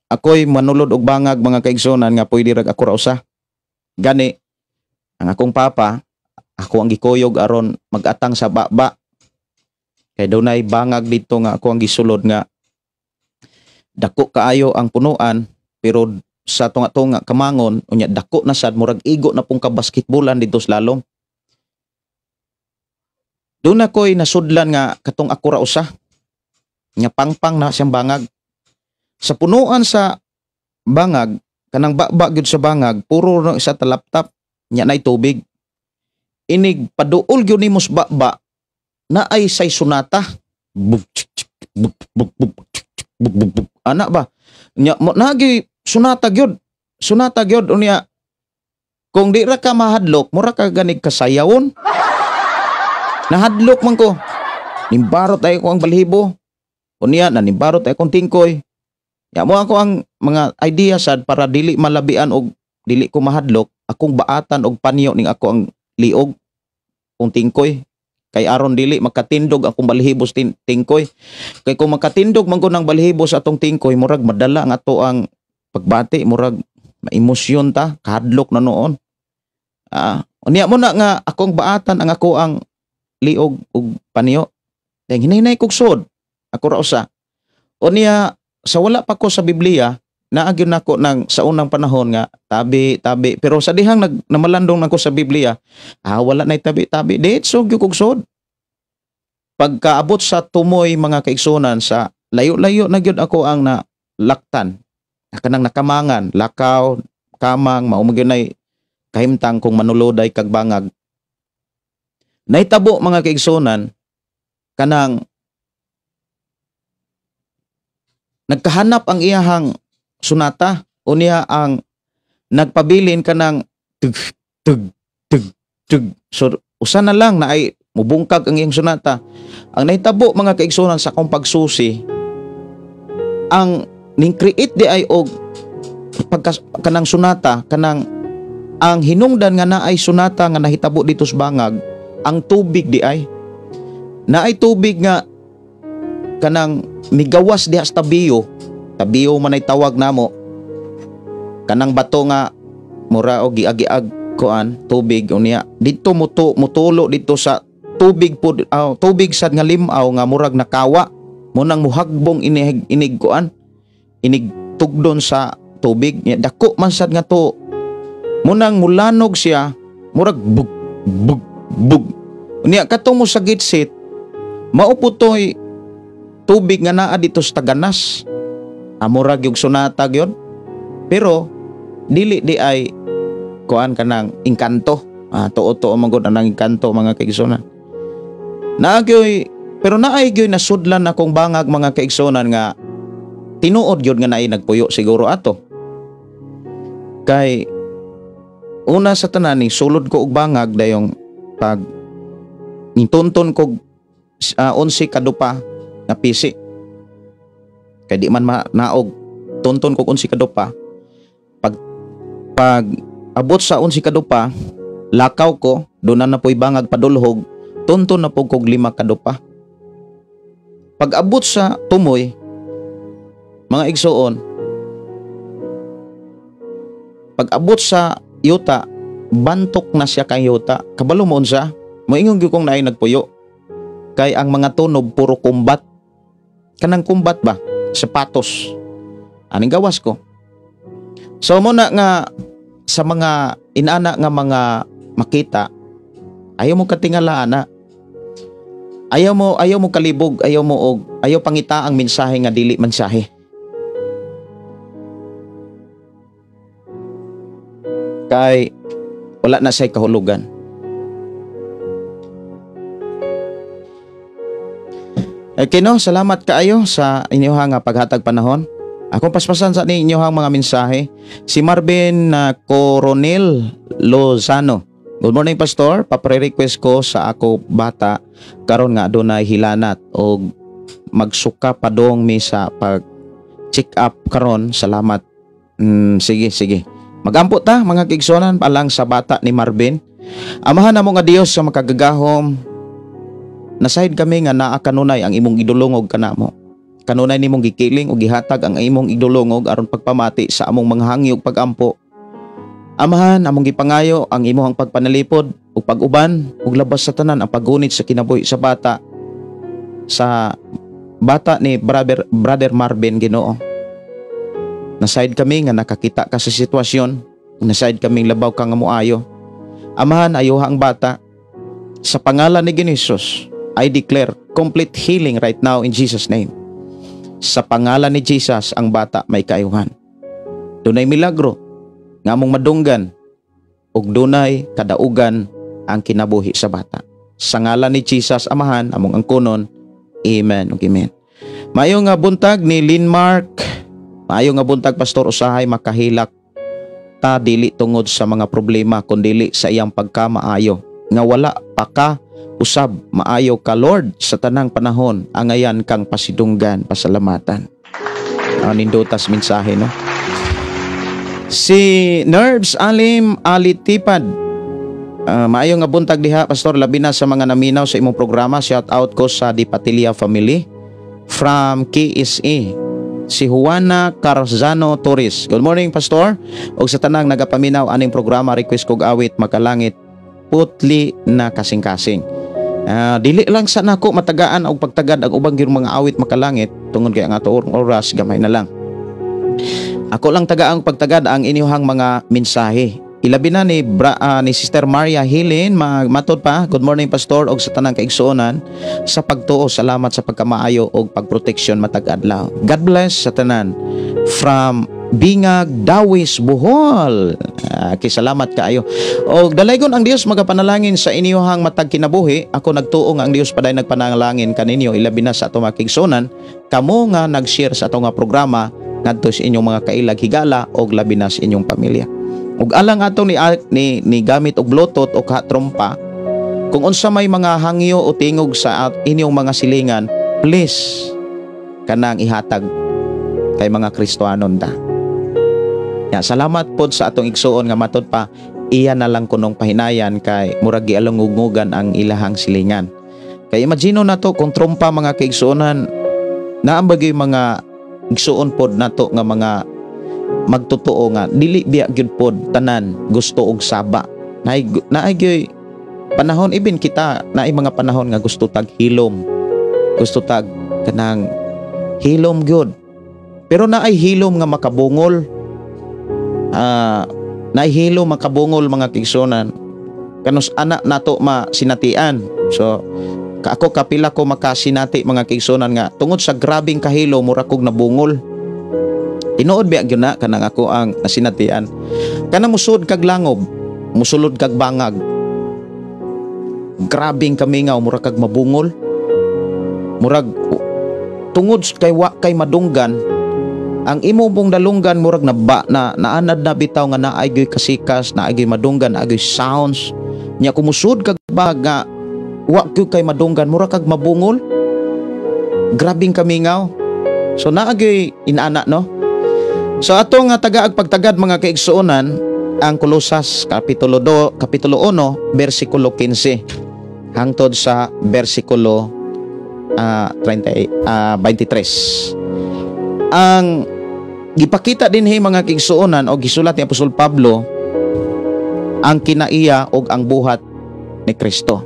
Ako'y manulod og bangag, mga kaigsunan, nga pwede rag ako ra usa. Gani ang akong papa, ako ang gikuyog aron magatang sa baba. Kay dunay bangag dito nga ako ang gisulod nga dako kaayo ang punuan, pero sa tunga-tunga kamangon, unya dako na sad, murag igo na pong kabasketbolan dito sa lalom. Doon ako'y nasudlan nga katong ako ra usa nga pangpang na siyang bangag. Sa punuan sa bangag, kanang baba gyud sa bangag, puro na isa ta laptop, nya nay tubig. Inig paduol gyud nimo sa baba, na ay say sunata. Buk, tsk, tsk, buk, buk, buk, tsk, tsk, buk, buk, buk. Ana ba? Nya mo nagi sunata gyud. Sunata gyud, unya kung di ra ka mahadlok, mura ka ganig kasayawon. Nahadlok man ko. Nimbarot ay ko ang balhibo. Unya nanimbarot ay akong tingkoy. Ya mo ako ang mga idea sad para dili malabian og dili ko mahadlok, akong baatan og panyo ning ako ang liog kung tingkoy kay aron dili makatindog akong balhibo sa tingkoy. Kay kung makatindog man ko ng balhibo sa atong tingkoy, murag madala ang ato ang pagbati, murag maemosyon ta, kahadlok na noon. Unya mo na nga akong baatan ang ako ang liog og panyo. Dahil hinay-hinay kog sud, ako ra usa. Unya sa wala pa ko sa Biblia, naagyon nako nang sa unang panahon nga tabi tabi, pero sa dihang namalandong nako sa Biblia, wala nay tabi tabi, diretso gyud kog sud. Pagkaabot sa tumoy, mga kaigsunan, sa layo-layo na gyud ako ang na laktan, kanang nakamangan lakaw kamang, mao man gyud nay kahimtang kung manuloday kag bangag. Nahitabo, mga kaigsunan, kanang nagkahanap ang iyahang sunata, unya ang nagpabilin kanang tug tug tug tug. So usa na lang na ay mubungkag ang iyang sunata. Ang nahitabo, mga kaigsunan, sa akong pagsusi, ang ning create di ay og pagka, kanang sunata, kanang ang hinungdan nga naay sunata nga nahitabo dito sa bangag, ang tubig di ay naay tubig nga kanang migawas diha sa tabiyo. Tabiyo man ay tawag namo, kanang bato nga mura og giagi-ag kuan tubig. Unya didto muto mutulo didto sa tubig pud, tubig sad nga limaw nga murag nakawa mo nang muhagbong inig inig kuan inig tugdon sa tubig. Nya dako man sad nga to mo nang mulanog siya, murag bug bug bug. Unya katong mo sa gitsit, mao po toy tubig nga naa dito sa Taganas. Murag yung sunata gyud, pero dili di ay kuan kanang engkanto. Tuo-tuo man gud anang engkanto, mga kaigsunan. Naagyoy, pero naay gyoy nasudlan akong bangag, mga kaigsunan, nga tinuod gyud nga naay nagpuyo siguro ato. Kay una sa tanan, ni sulod ko og bangag, dayong pag nitunton ko 11 kadupa nga pisi. Kay di man naog, tunton ko 11 kadupa. Pag abot sa 11 kadupa, lakaw ko, doon na po'y bangag padulhog, tunton na po kog 5 kadupa. Pag abot sa tumoy, mga igsuon, pag abot sa yuta, bantok na siya kay yuta. Kabalo mo unsa? Moingon gyud kong naay nagpuyo. Kay ang mga tunob puro kumbat. Kanang kumbat ba? Sapatos. Aning gawas ko. So mo na nga sa mga inana nga mga makita, ayaw mo katingala ana. Ayaw mo kalibog, ayaw mo og ayaw pangita ang mensahe nga dili mensahe. Kay wala na say kahulugan. Okay no, salamat kaayo sa inyong nga paghatag panahon. Akong paspasan sa inyong mga mensahe. Si Marvin Coronel Lozano. "Good morning, Pastor. Papre-request ko sa ako bata karon nga adunay hilanat og magsuka padong mi sa pag check up karon. Salamat." Sige, sige. Magampo ta, mga kaigsuonan, alang sa bata ni Marvin. Amahan namo nga Dios sa makagagahom, nasayod kami nga naa kanunay ang imong idulongog kanamo. Kanunay nimong gikiling o gihatag ang imong idulongog aron pagpamati sa among mga hangyo ug pagampo. Amahan, among gipangayo ang imong pagpanalipod ug pag-uban ug labas sa tanan ang paggunit sa kinabuhi sa bata ni brother Marvin, Ginoo. Nasayod kami nga nakakita ka sa sitwasyon, nasayod kaming labaw ka nga moayo. Amahan, ayuha ang bata. Sa pangalan ni Jesus, I declare complete healing right now in Jesus' name. Sa pangalan ni Jesus, ang bata may kaayuhan. Dunay milagro nga among madunggan ug dunay kadaugan ang kinabuhi sa bata. Sa ngalan ni Jesus, Amahan, among angkonon. Amen ug amen. Maayo nga buntag ni Lynn Mark. "Maayo nga buntag, Pastor. Usahay makahilak ta dili tungod sa mga problema kundili sa iyang pagkamaayo nga wala pa ka usab. Maayo ka, Lord, sa tanang panahon, angayan kang pasidunggan, pasalamatan." Nindutas mensahe, no? Si Nerves Alim Alitipad. "Maayo nga buntag diha, Pastor, labi na sa mga naminaw sa imong programa. Shout out ko sa Di Patilia family from KSE." Si Juana Carzano Torres. "Good morning, Pastor. Og sa tanang nagapaminaw aning programa, request kog awit Makalangit, Putli na Kasing-kasing." Dili lang sa nako matagaan og pagtagad ang ubang gyud mga awit Makalangit tungod kay ang ato oras gamay na lang. Ako lang tagaang pagtagad ang inyuhang mga mensahe. Ilabi na ni Sister Maria Hilin, matod pa, "Good morning, Pastor, og sa tanang kaigsuonan sa pagtuo. Salamat sa pagkamaayo og pagproteksyon matag adlaw. God bless sa tanan." From Bingag, Dawis, Bohol. Okay, salamat kaayo. Og dalaygon ang Dios magapanalangin sa inyohang matag kinabuhi. Ako nagtuo nga ang Dios paday nagpanalangin kaninyo, ilabi na sa ato mga kaigsuonan, kamo nga nag-share sa ato nga programa ngadto sa inyong mga kailag higala og labi na sa inyong pamilya. Ug alang ato ni gamit og Bluetooth o ka trompa, kung unsa may mga hangyo o tingog sa inyong mga silingan, please kanang ihatag kay mga Kristohanon ta. Ya, salamat pod sa atong igsuon nga matod pa iya na lang kunong pahinayan kay murag gialungugan ang ilahang silingan. Kay imagine nato kung trompa, mga kaigsuonan, naambagay mga igsuon pod nato nga mga magtotoo nga dili biya gyud pod tanan gusto og saba. Naay gyud panahon, ibin kita, naay mga panahon nga gusto tag hilom. Gusto tag kanang hilom gyud. Pero naay hilom nga makabungol. Naay hilom makabungol, mga kaigsuonan. Kanus ana nato masinatian. So ako kapila ko makasinati, mga kaigsuonan, nga tungod sa grabing kahilo mura kog nabungol. Tinuod biya gyud na kanang ako ang nasinatian. Kanang musud kag langob, musulod kag bangag. Grabing kamingaw, mura kag mabungol. Murag tungod kay wa kay madunggan, ang imo pong dalunggan murag na ba, na naanad na bitaw nga naay gyud kasikas, naay gyud madunggan, naay gyud sounds. Nya kumusud kag bag nga wa gyud kay madunggan, mura kag mabungol. Grabing kamingaw. So naa gyud inana, no? So ato nga tagaag pagtagad, mga kaigsuonan, ang Kolosas kapitulo 2, kapitulo 1, bersikulo 15 hangtod sa bersikulo 30, 23. Ang gipakita dinhi, mga kaigsuonan, o gisulat ni Apostol Pablo ang kinaiya og ang buhat ni Kristo.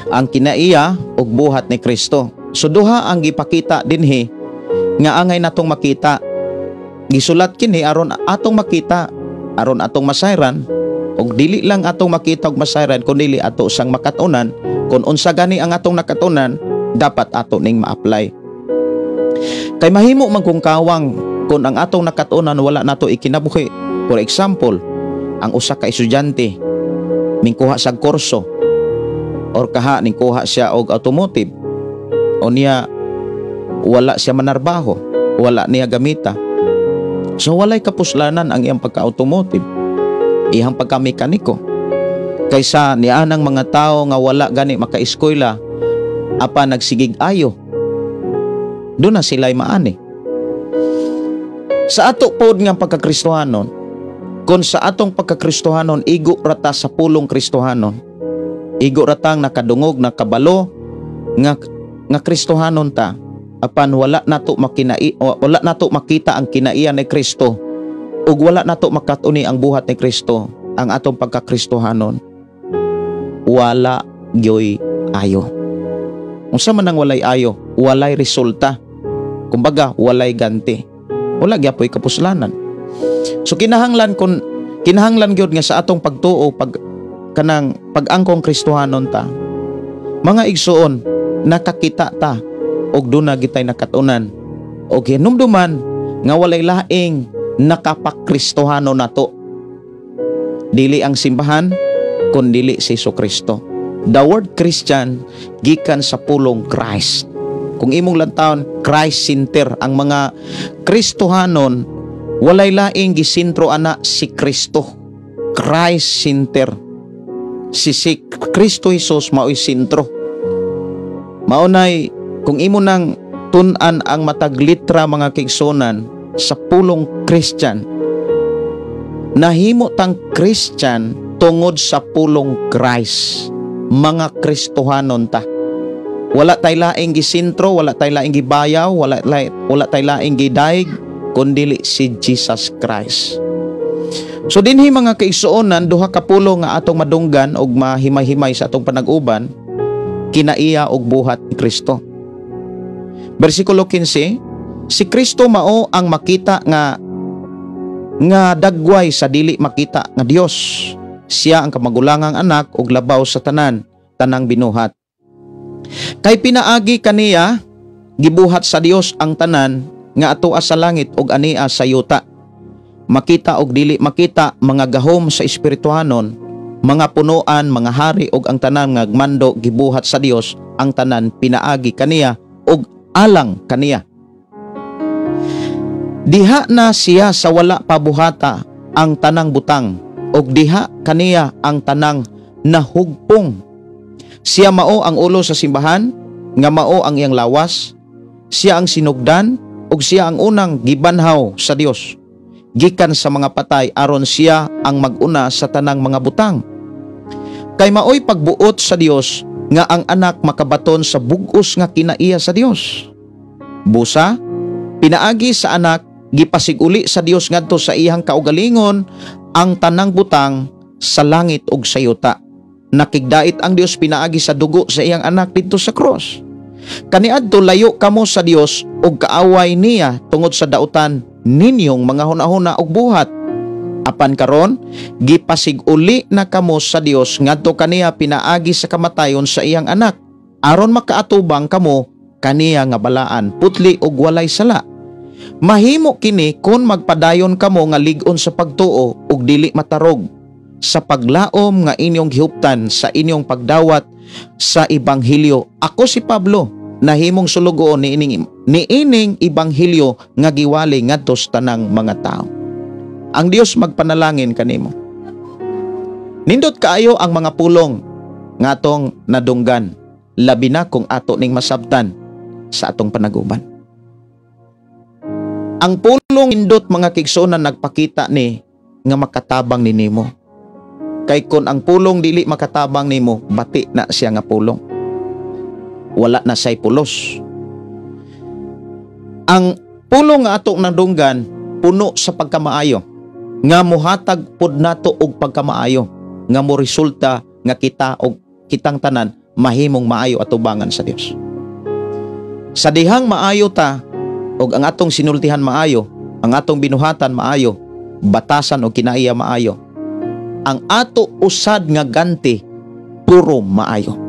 Ang kinaiya og buhat ni Kristo. So duha ang gipakita dinhi nga angay natong makita. Gisulat kini aron atong makita, aron atong masayran, og dili lang atong makita og masayran kun dili ato sang makatunan. Kung unsa gani ang atong nakatunan, dapat ato ning ma-apply. Kay mahimo man kung kawang kung ang atong nakatunan wala nato ikinabuhi. For example, ang usa ka estudyante mingkuha sa kurso or kaha ningkuha siya og automotive o niya wala siya manarbaho, wala niya gamita. So walay kapuslanan ang iyang pagka-automotive, iyang pagka-mekaniko. Kaysa nianang mga tao nga wala gani makaeskwela apa nagsigig ayo, doon na sila'y maani. Sa ato pod nga pagkakristohanon, kung sa atong pagkakristohanon igo rata sa pulong Kristohanon, igo ratang nakadungog, nakabalo nga Kristohanon ta, apan wala nato makita ang kinaiya ni Kristo ug wala nato makat-uni ang buhat ni Kristo, ang atong pagkakristohanon wala gyoy ayo. Unsa man ang walay ayo? Walay resulta. Kumbaga, walay ganti. Wala gyapoy kapuslanan. So kinahanglan gyud nga sa atong pagtuo, pag kanang pag-angkong Kristohanon ta, mga igsuon, nakakita ta og duna gitay nakatunan og hinumduman nga walay laing nakapakristohano nato. Dili ang simbahan, kun dili si Kristo. The word Christian gikan sa pulong Christ. Kung imong lantawon, Christ center ang mga Kristohanon, walay laing gisintro ana si Kristo. Christ center. Si Kristo Jesus mao'y sentro. Maunay kung imo nang tun-an ang matag litra, mga kaigsuonan, sa pulong Christian, nahimo tang Christian tungod sa pulong Christ. Mga Kristohanon ta. Wala tay laing gisintro, wala tay laing gibayaw, wala tay laing gidaig kundili si Jesus Christ. So dinhi, mga kaigsuonan, duha ka pulong nga atong madunggan og mahimay-himay sa atong panag-uban, kinaiya og buhat ni Kristo. Bersikulo 15, si Kristo mao ang makita nga dagway sa dili makita nga Dios. Siya ang kamagulangang anak ug labaw sa tanang binuhat. Kay pinaagi kaniya gibuhat sa Dios ang tanan nga atoa sa langit ug ania sa yuta. Makita og dili makita, mga gahom sa espirituhanon, mga punuan, mga hari ug ang tanan nga mando, gibuhat sa Dios ang tanan pinaagi kaniya ug alang kaniya. Diha na siya sa wala pa buhata ang tanang butang, ug diha kaniya ang tanang nahugpong. Siya mao ang ulo sa simbahan, nga mao ang iyang lawas. Siya ang sinugdan, ug siya ang unang gibanhaw sa Dios gikan sa mga patay, aron siya ang maguna sa tanang mga butang. Kay maoy pagbuot sa Dios nga ang anak makabaton sa bug-os nga kinaiya sa Dios. Busa, pinaagi sa anak, gipasiguli sa Dios ngadto sa iyang kaugalingon ang tanang butang sa langit ug sa yuta. Nakigdait ang Dios pinaagi sa dugo sa iyang anak didto sa cross. Kaniadto layo kamo sa Dios ug kaaway niya tungod sa dautan ninyong mga hunahuna ug buhat. Apan karon gipasiguli na kamo sa Dios ngadto kaniya pinaagi sa kamatayon sa iyang anak, aron makaatubang kamo kaniya nga balaan, putli ug walay sala. Mahimo kini kon magpadayon kamo nga lig-on sa pagtuo ug dili matarog sa paglaom nga inyong gihuptan sa inyong pagdawat sa ebanghelyo. Ako si Pablo, nahimong sulugoon niining ebanghelyo nga giwali ngadto sa tanang mga tao. Ang Dios magpanalangin kanimo. Nindot kaayo ang mga pulong nga atong nadunggan, labi na kung ato ning masabtan sa atong panaguban. Ang pulong nindot, mga kaigsuonan, nagpakita ni nga makatabang ni nimo. Kay kon ang pulong dili makatabang nimo, bati na siya nga pulong. Wala na say pulos. Ang pulong nga atong nadunggan puno sa pagkamaayo, nga muhatag pod nato og pagkamaayo, nga mo resulta nga kita og kitang tanan mahimong maayo atubangan sa Dios. Sa dihang maayo ta og ang atong sinultihan maayo, ang atong binuhatan maayo, batasan og kinaiya maayo, ang ato usad nga ganti puro maayo.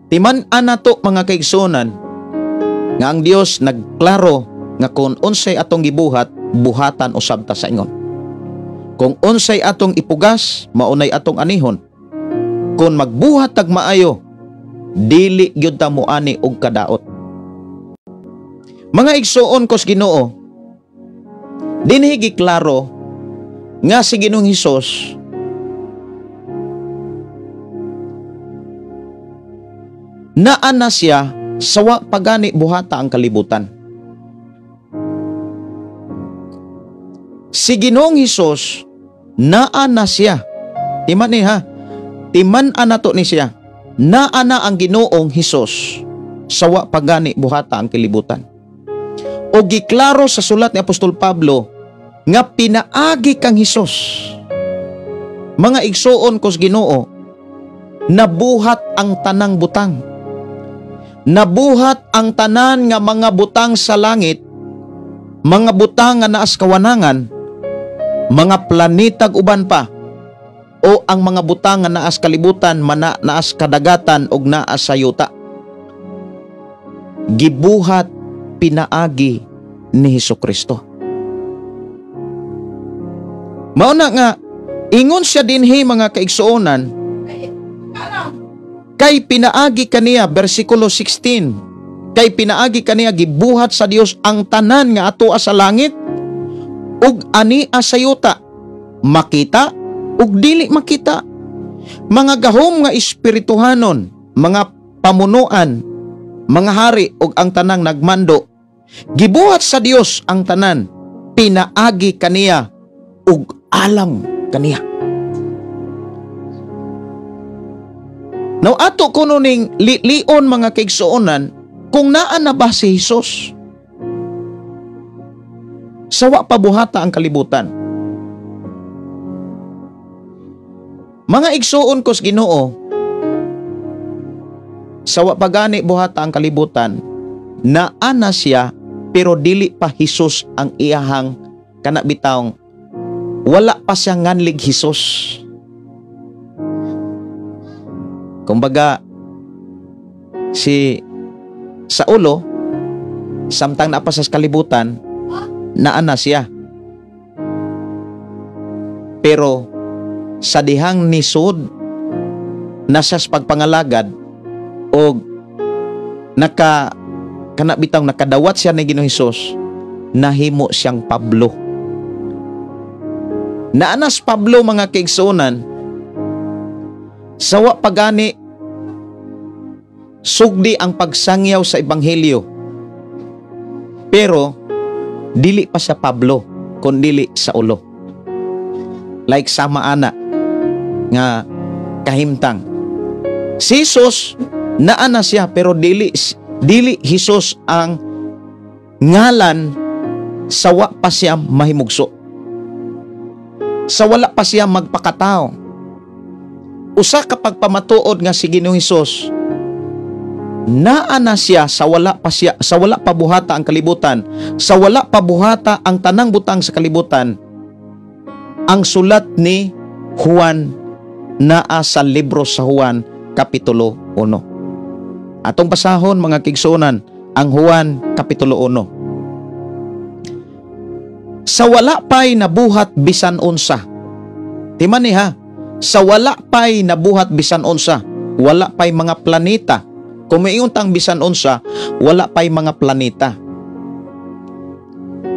Timan-an nato, mga kaigsuonan, nga ang Dios nagklaro nga kung unsay atong gibuhat, buhatan usab ta sa ingon. Kung unsay atong ipugas, maunay atong anihon. Kung magbuhat tag maayo, dili gyud ta moani og kadaot. Mga igsuon kos Ginoo, dinhi giklaro nga si Ginoong Hesus naa na siya sa wa pagani buhata ang kalibutan. Si Ginoong Hesus naa na siya. Timan ni ha. Timan-an nato ni siya. Naa na ang Ginoong Hesus sa wa pagani buhata ang kalibutan. O giklaro sa sulat ni Apostol Pablo nga pinaagi kang Hesus. Mga igsuon kos Ginoo, nabuhat ang tanang butang. Nabuhat ang tanan nga mga butang sa langit, mga butang nga naas kawanangan, mga planetag uban pa, o ang mga butang nga naas kalibutan, mana naas kadagatan og naas sa yuta. Gibuhat pinaagi ni Hesukristo. Mao na nga ingon siya dinhi, mga kaigsuonan, kay pinaagi kaniya, bersikulo 16, kay pinaagi kaniya gibuhat sa Dios ang tanan nga atoa sa langit ug ania sa yuta, makita ug dili makita, mga gahom nga espirituhanon, mga pamunuan, mga hari ug ang tanang nagmando. Gibuhat sa Dios ang tanan pinaagi kaniya ug alang kaniya. Now ato kuno ning lilion, mga kaigsuonan, kung naa na ba si Hesus sa wa pa buhata ang kalibutan. Mga igsuon kos Ginoo, sa wa pa gani buhata ang kalibutan, naa na siya, pero dili pa Hesus ang iyahang kana bitawng wala pa siya nganlig Hesus. Kumbaga si Saulo Samtang naa pa sa kalibutan, naa na siya. Pero sa dihang nisod na siya sa pagpangalagad og naka kana bitaw nakadawat siya ni Ginoong Hesus, nahimo siyang Pablo. Naa na si Pablo, mga kaigsuonan, sa wa pagani sugdi ang pagsangyaw sa ebanghelyo. Pero dili pa sa Pablo kun dili Saulo. Like sama ana nga kahimtang. Si Jesus, naa na siya, pero dili dili Jesus ang ngalan sa wa pa siya mahimugso. Sa wala pa siya magpakatao. Usa ka pagpamatuod nga si Ginoong Hesus naa na siya sa wala pa buhata ang kalibutan, sa wala pa buhata ang tanang butang sa kalibutan, ang sulat ni Juan naa sa libro sa Juan Kapitulo 1. Atong basahon, mga kaigsuonan, ang Juan Kapitulo 1. Sa wala pa'y nabuhat bisan unsa. Timan ni ha, sa wala pa'y nabuhat bisan unsa, wala pa'y mga planeta. Kung miingon tang bisan unsa, wala pa'y mga planeta.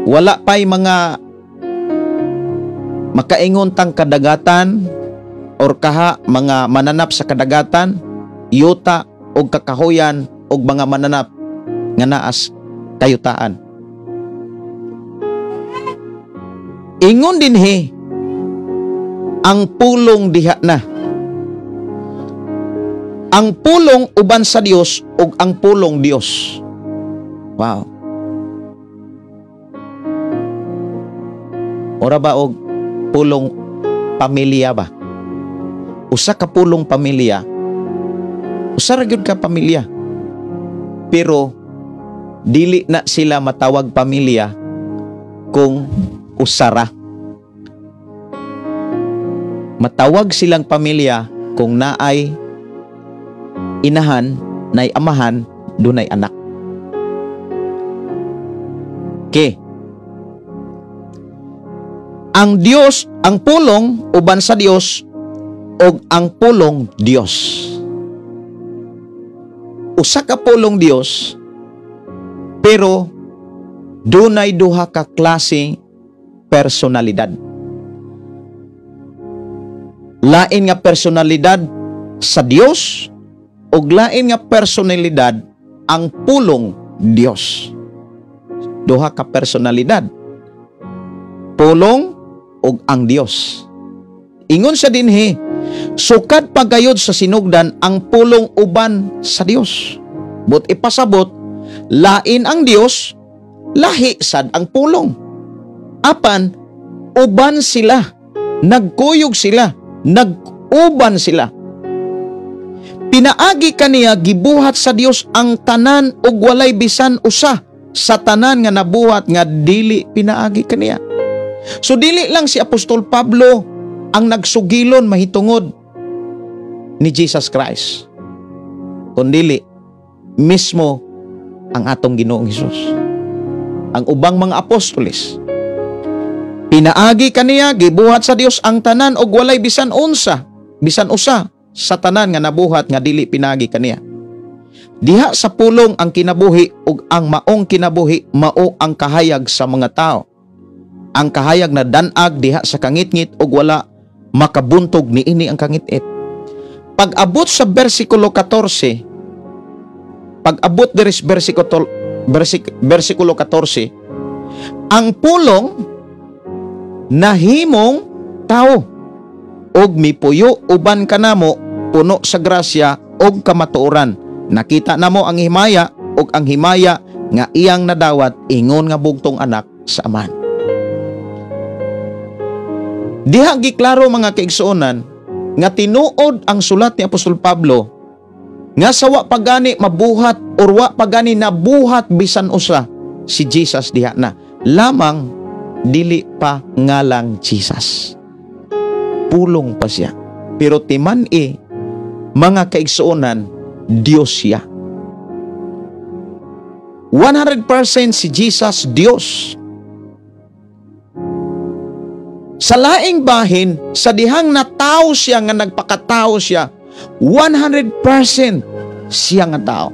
Wala pa'y mga makaingon tang kadagatan or kaha mga mananap sa kadagatan, yuta og kakahuyan og mga mananap nga naas kayutaan. Ingon dinhi, ang pulong diha na. Ang pulong uban sa Dios ug ang pulong Dios. Wow. Ora ba og pulong pamilya ba? Usa ka pulong pamilya. Usa ra gyud ka pamilya. Pero dili na sila matawag pamilya kung usara. Matawag silang pamilya kung naay inahan, naay amahan, dunay anak. Okay. Ang Dios, ang pulong uban sa Dios og ang pulong Dios. Usa ka pulong Dios, pero dunay duha ka klase personalidad. Lain nga personalidad sa Dios ug lain nga personalidad ang pulong Dios. Duha ka personalidad. Pulong ug ang Dios. Ingon sa dinhi, sukad pagayod sa sinugdan ang pulong uban sa Dios. But ipasabot, lain ang Dios, lahi sad ang pulong. Apan uban sila, nagkuyog sila, nag-uban sila. Pinaagi kaniya gibuhat sa Dios ang tanan ug walay bisan usa sa tanan nga nabuhat nga dili pinaagi kaniya. So dili lang si Apostol Pablo ang nagsugilon mahitungod ni Jesus Christ, kundili mismo ang atong Ginoong Hesus, ang ubang mga apostoles. Pinaagi kaniya gibuhat sa Dios ang tanan ug walay bisan unsa, bisan usa sa tanan nga nabuhat nga dili pinaagi kaniya. Diha sa pulong ang kinabuhi ug ang maong kinabuhi mao ang kahayag sa mga tao. Ang kahayag na danag diha sa kangitngit ug wala makabuntog niini ang kangitngit. Pag-abot sa versikulo 14, pag-abot diri sa versikulo 14, ang pulong nahimong tao og mipuyo uban kanamo, puno sa grasya og kamatuoran. Nakita namo ang himaya og ang himaya nga iyang nadawat ingon nga bugtong anak sa Amahan. Diha giklaro, mga kaigsuonan, nga tinuod ang sulat ni Apostol Pablo nga sa wa pagani mabuhat or wa pagani nabuhat bisan usa, si Jesus diha na. Lamang dili pa ngalang Jesus. Pulong pa siya. Pero timan-i, mga kaigsuonan, Dios siya. 100% si Jesus Dios. Sa laing bahin, sa dihang natao siya nga nagpakatao siya, 100% siya nga tao.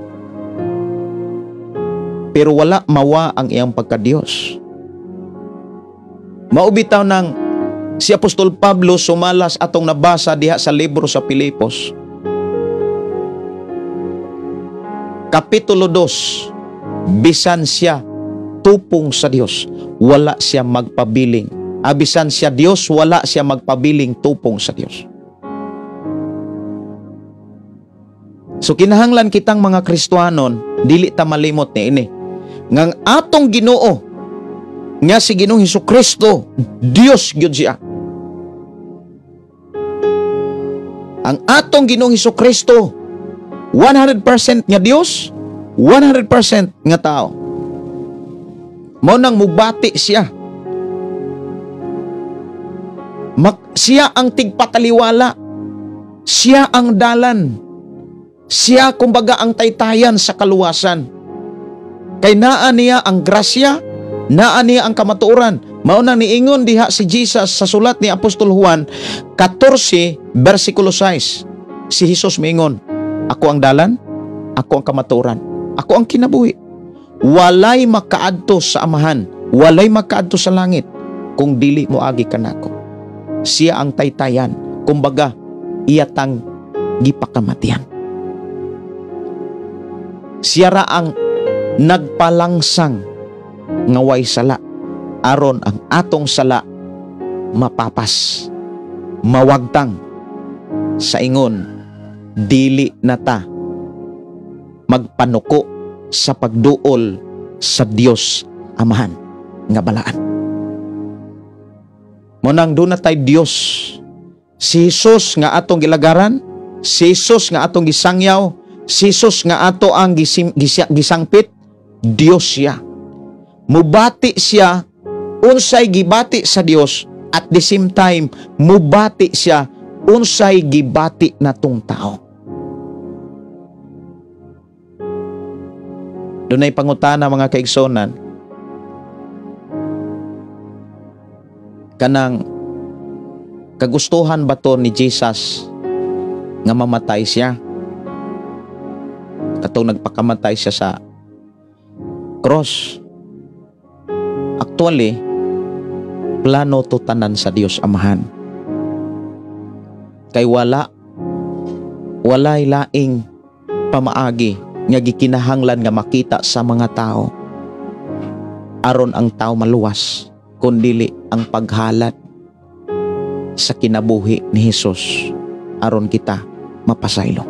Pero wala mawa ang iyang pagka-Diyos. Maubitaw ng si Apostol Pablo sumalas atong nabasa diha sa libro sa Pilipos. Kapitulo 2, bisan siya tupong sa Dios, wala siya magpabiling. Abisan siya Dios, wala siya magpabiling tupong sa Dios. So kinahanglan kitang mga Kristohanon, dili ta malimot ni ini. Ngang atong Ginoo nga si Ginoong Hesukristo, Dios gyud siya. Ang atong Ginoong Hesukristo, 100% nga Dios, 100% nga tao. Mao nang mubati siya. Siya ang tigpataliwala. Siya ang dalan. Siya kumbaga ang taytayan sa kaluwasan. Kay naa niya ang grasya, naa niya ang kamatuoran. Mao nang niingon diha si Jesus sa sulat ni Apostol Juan 14 versikulo 6. Si Jesus miingon, ako ang dalan, ako ang kamatuoran, ako ang kinabuhi. Walay makaadto sa Amahan, walay makaadto sa langit kung dili mo agi kanako. Siya ang taytayan, kumbaga iyatang gipakamatian. Siya ra ang nagpalangsang nga way sala, aron ang atong sala mapapas, mawagtang sa ingon dili na ta magpanuko sa pagduol sa Dios Amahan nga balaan. Mo nang doon na tay Dios. Si Jesus nga atong gilagaran, si Jesus nga atong gisangyaw, si Jesus nga ato ang gisangpit, Dios siya. Mubati siya unsay gibati sa Dios, at the same time mubati siya unsay gibati natong tao. Dunay pangutana mga kaigsonan, kanang kagustuhan ba to ni Jesus nga mamatay siya? Katong nagpakamatay siya sa cross. Actually, plano to tanan sa Dios Amahan. Kay walay laing pamaagi nga gikinahanglan nga makita sa mga tao aron ang tao maluwas, kundili ang paghalat sa kinabuhi ni Jesus aron kita mapasaylo.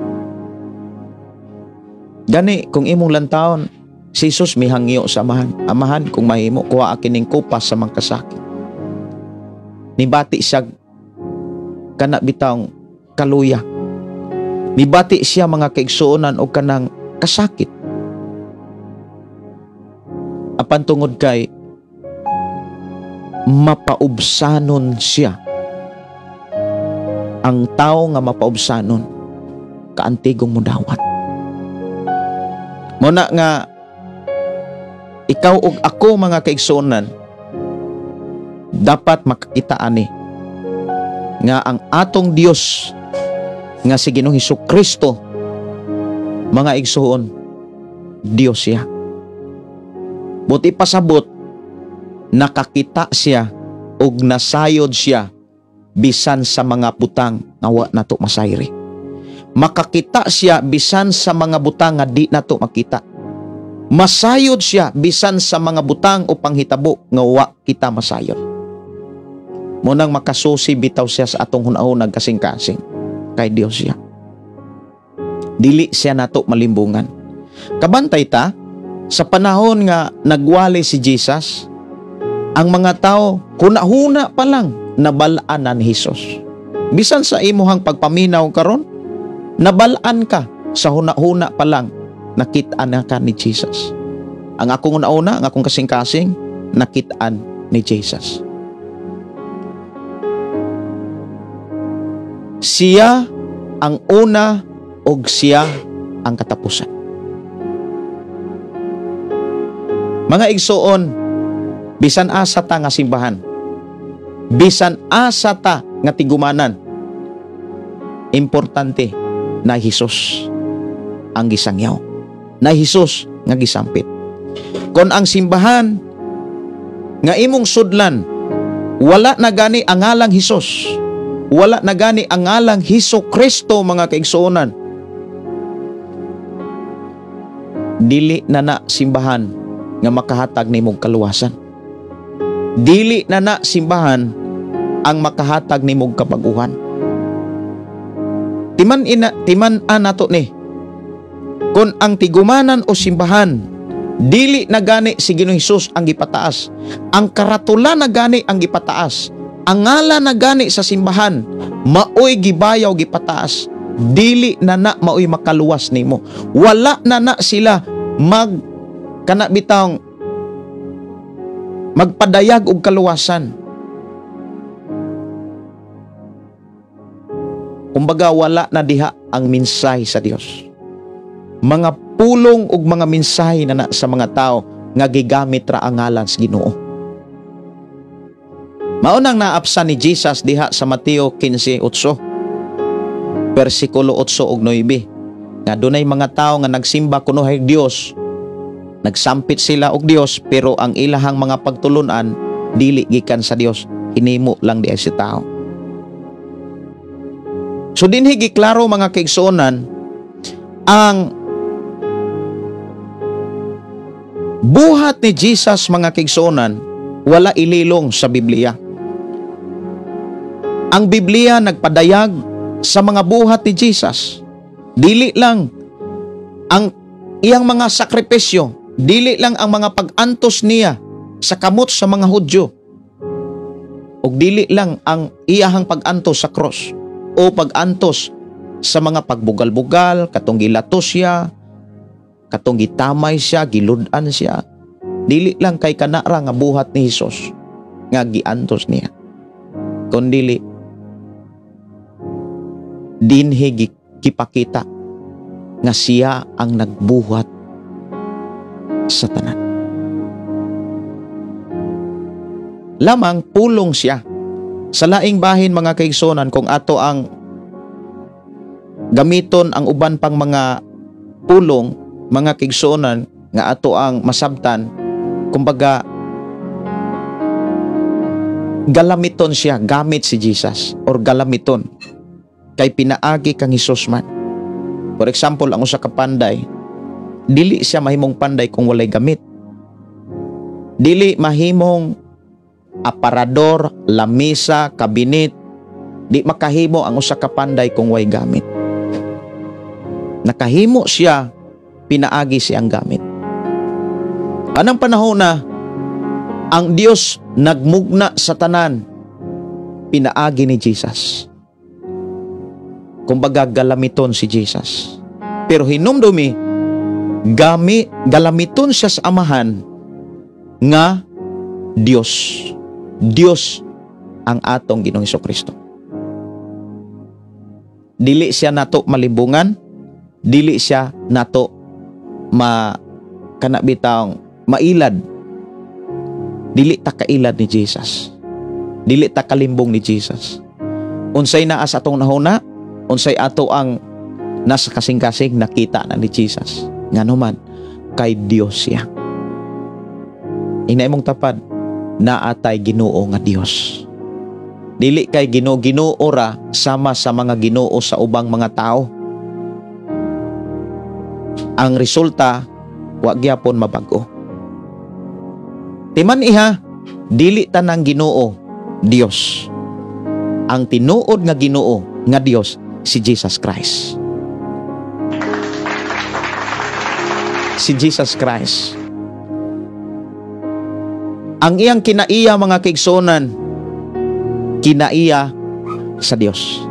Gani kung imong lantawon, si Jesus mihangyo sa Amahan. Amahan, kung mahimo, kuha kining kupas sa mangkasakit. Nibati siya kana bitawng kaluya. Nibati siya mga kaigsuonan o kanang kasakit. Apan tungod kay mapaubsanon siya. Ang tao nga mapaubsanon, kaantigong mudawat. Muna nga ikaw ug ako mga kaigsuonan, dapat makakita ani nga ang atong Dios nga si Ginoong Hesukristo, mga igsuon, Dios siya. Buti pasabot, nakakita siya ug nasayod siya bisan sa mga butang nga wa nato masayri. Makakita siya bisan sa mga butang nga di nato makita. Masayod siya bisan sa mga butang o panghitabo nga wa kita masayod. Munang makasusi bitaw siya sa atong hunahuna kasing-kasing kay Dios siya. Dili siya nato malimbungan. Kabantay ta sa panahon nga nagwali si Jesus, ang mga tao huna-huna pa lang nabalaan na ni Jesus. Bisan sa imuhang pagpaminaw karon, nabalaan ka sa huna-huna pa lang, nakit-an na ka ni Jesus. Ang akong una-una, ang akong kasing-kasing, nakit-an ni Jesus. Siya ang una og siya ang katapusan. Mga igsoon, bisan asa ta nga simbahan, bisan asa ta nga tigumanan, importante na Hesus ang gisangyaw, na Hesus nga gisampit. Kon ang simbahan nga imong sudlan wala na gani ang ngalang Hesus, wala na gani ang ngalang Hesus Kristo, mga kaigsuonan, dili na na simbahan nga makahatag nimong kaluwasan. Dili na na simbahan ang makahatag nimong kabaguhan. Timan-an nato ni, kon ang tigumanan o simbahan dili na gani si Ginoong Hesus ang gipataas, ang karatula na gani ang gipataas, ang ngala na gani sa simbahan maoy gibayaw gipataas, dili na na maoy makaluwas nimo. Wala na na sila mag kana bitawng magpadayag og kaluwasan. Kumbaga wala na diha ang mensahe sa Dios. Mga pulong ug mga mensahe na na sa mga tao nga gigamit ra ang ngalan sa Ginoo. Mao nang naapsan ni Jesus diha sa Mateo 15:8, versikulo 8 ug 9, nga dunay mga tao nga nagsimba kunohay Dios, nagsampit sila og Dios, pero ang ilahang mga pagtulunan dili gikan sa Dios, hinimo lang diay si tao. So dinhi giklaro, mga kaigsuonan, ang buhat ni Jesus, mga kaigsuonan, wala ililong sa Biblia. Ang Biblia nagpadayag sa mga buhat ni Jesus. Dili lang ang iyang mga sakripisyo, dili lang ang mga pag-antos niya sa kamot sa mga Hudyo, ug dili lang ang iyahang pag-antos sa cross o pag-antos sa mga pagbugal-bugal, katong gilatos siya, katong gitamay siya, gilud-an siya. Dili lang kay kanara nga buhat ni Hesus nga giantos niya, kundili dinhi gipakita nga siya ang nagbuhat sa tanan. Lamang pulong siya. Sa laing bahin, mga kaigsunan, kung ato ang gamiton ang uban pang mga pulong, mga kaigsunan, nga ato ang masabtan, kumbaga galamiton siya, gamit si Jesus or galamiton kay pinaagi kang Hesus man. For example, ang usa ka panday, dili siya mahimong panday kung walay gamit. Dili mahimong aparador, lamisa, kabinet, di makahimo ang usa ka panday kung way gamit. Nakahimo siya, pinaagi siyang gamit. Anang panahon na ang Dios nagmugna sa tanan, pinaagi ni Jesus. Kumbaga galamiton si Jesus. Pero hinumdumi, galamiton siya sa Amahan nga Dios. Dios ang atong Ginoong Hesukristo. Dili siya nato malibungan, dili siya nato kanabitang mailad. Dili ta kailad ni Jesus. Dili ta kalimbong ni Jesus. Unsay naa sa atong nahuna, unsay ato ang nasa kasing-kasing nakita na ni Jesus. Ngano man, kay Dios siya. Ina imong tapad, naatay Ginoo nga Dios. Dili kay Ginoo ra sama sa mga Ginoo sa ubang mga tao. Ang resulta, wa gyapon mabago. Timan iha, dili tanang Ginoo Dios. Ang tinuod nga Ginoo nga Dios si Jesus Christ. Si Jesus Christ. Ang iyang kinaiya, mga kaigsuonan, kinaiya sa Dios.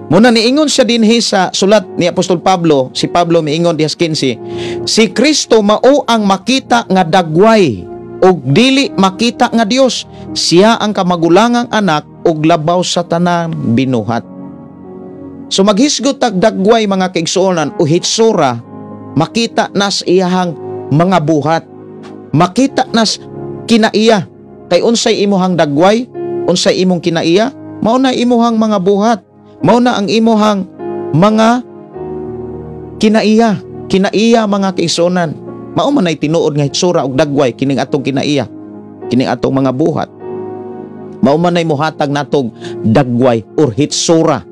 Muna niingon siya dinhi sa sulat ni Apostol Pablo, si Pablo miingon diha sa 15, si Kristo mao ang makita nga dagway ug dili makita nga Dios. Siya ang kamagulangang anak ug labaw sa tanang binuhat. So maghisgot tag dagway, mga kaigsuonan, o hitsura, makita nas iyahang mga buhat. Makita nas kinaiya. Kay unsay imuhang dagway, unsay imong kinaiya, mao na imuhang mga buhat, mao na ang imuhang mga kinaiya. Kinaiya, mga kaigsuonan, mao man ay tinuod nga hitsura og dagway kining atong kinaiya, kining atong mga buhat. Mao man ay muhatag natog dagway or hitsura.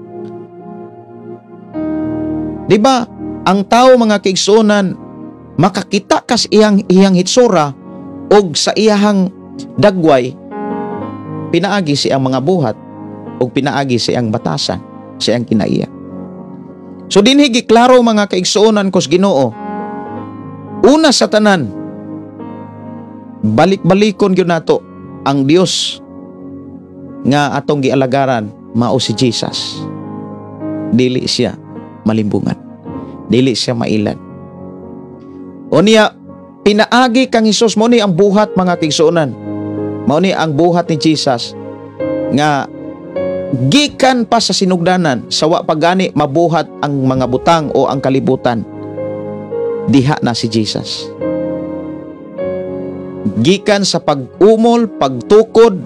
Di ba? Ang tao, mga kaigsuonan, makakita kas iyang iyang hitsura og sa iyahang dagway pinaagi siyang mga buhat og pinaagi siyang batasan, siyang kinaiya. So dinhi giklaro, mga kaigsuonan kos Ginoo. Una sa tanan, balik-balikon gyud nato ang Dios nga atong gialagaran, mao si Jesus. Dili siya malimbungan. Dili siya mailad. O niya, pinaagi kang Hesus, mao ni ang buhat, mga kaigsuonan. Mao ni ang buhat ni Jesus nga gikan pa sa sinugdanan, sa wa pa gani mabuhat ang mga butang o ang kalibutan. Diha na si Jesus. Gikan sa pag-umol, pagtukod,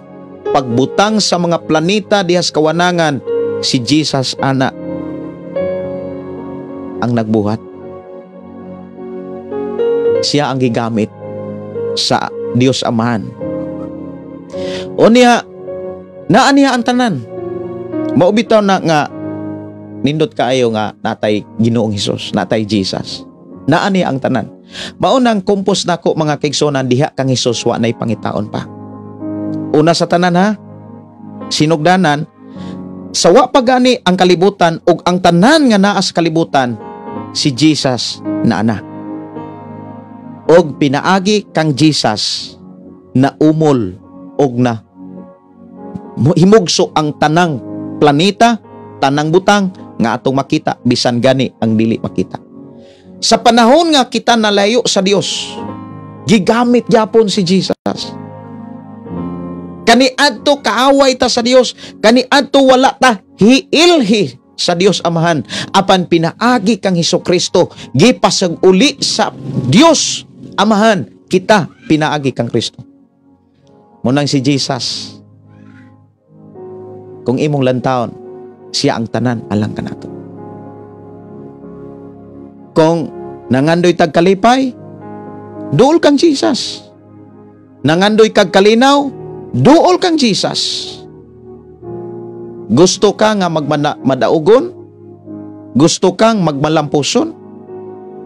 pagbutang sa mga planeta diha sa kawanangan, si Jesus ana ang nagbuhat. Siya ang gigamit sa Dios Amahan. O niya, naa niya ang tanan. Mao bitaw na nga nindot kaayo nga natay Ginoong Hesus, natay Jesus. Naa niya ang tanan. Mao nang kumpos nako, mga kaigsuonan, diha kang Hesus wa nay pangitaon pa. Una sa tanan ha, sinugdanan, sa wa pa gani ang kalibutan ug ang tanan nga naa sa kalibutan, si Jesus naa na. Og pinaagi kang Jesus na umol og na himugso ang tanang planeta, tanang butang nga atong makita, bisan gani ang dili makita. Sa panahon nga kita nalayo sa Dios, gigamit gyapon si Jesus. Kaniadto kaaway ta sa Dios, kaniadto wala ta hiilhi sa Dios Amahan, apan pinaagi kang Hesus Kristo, gipasag-uli sa Dios Amahan kita pinaagi kang Kristo. Munang si Jesus, kung imong lantawon, siya ang tanan alang kanato. Kung nangandoy tag kalipay, duol kang Jesus. Nangandoy kag kalinaw, duol kang Jesus. Gusto ka nga madaugon? Gusto kang magmalampuson?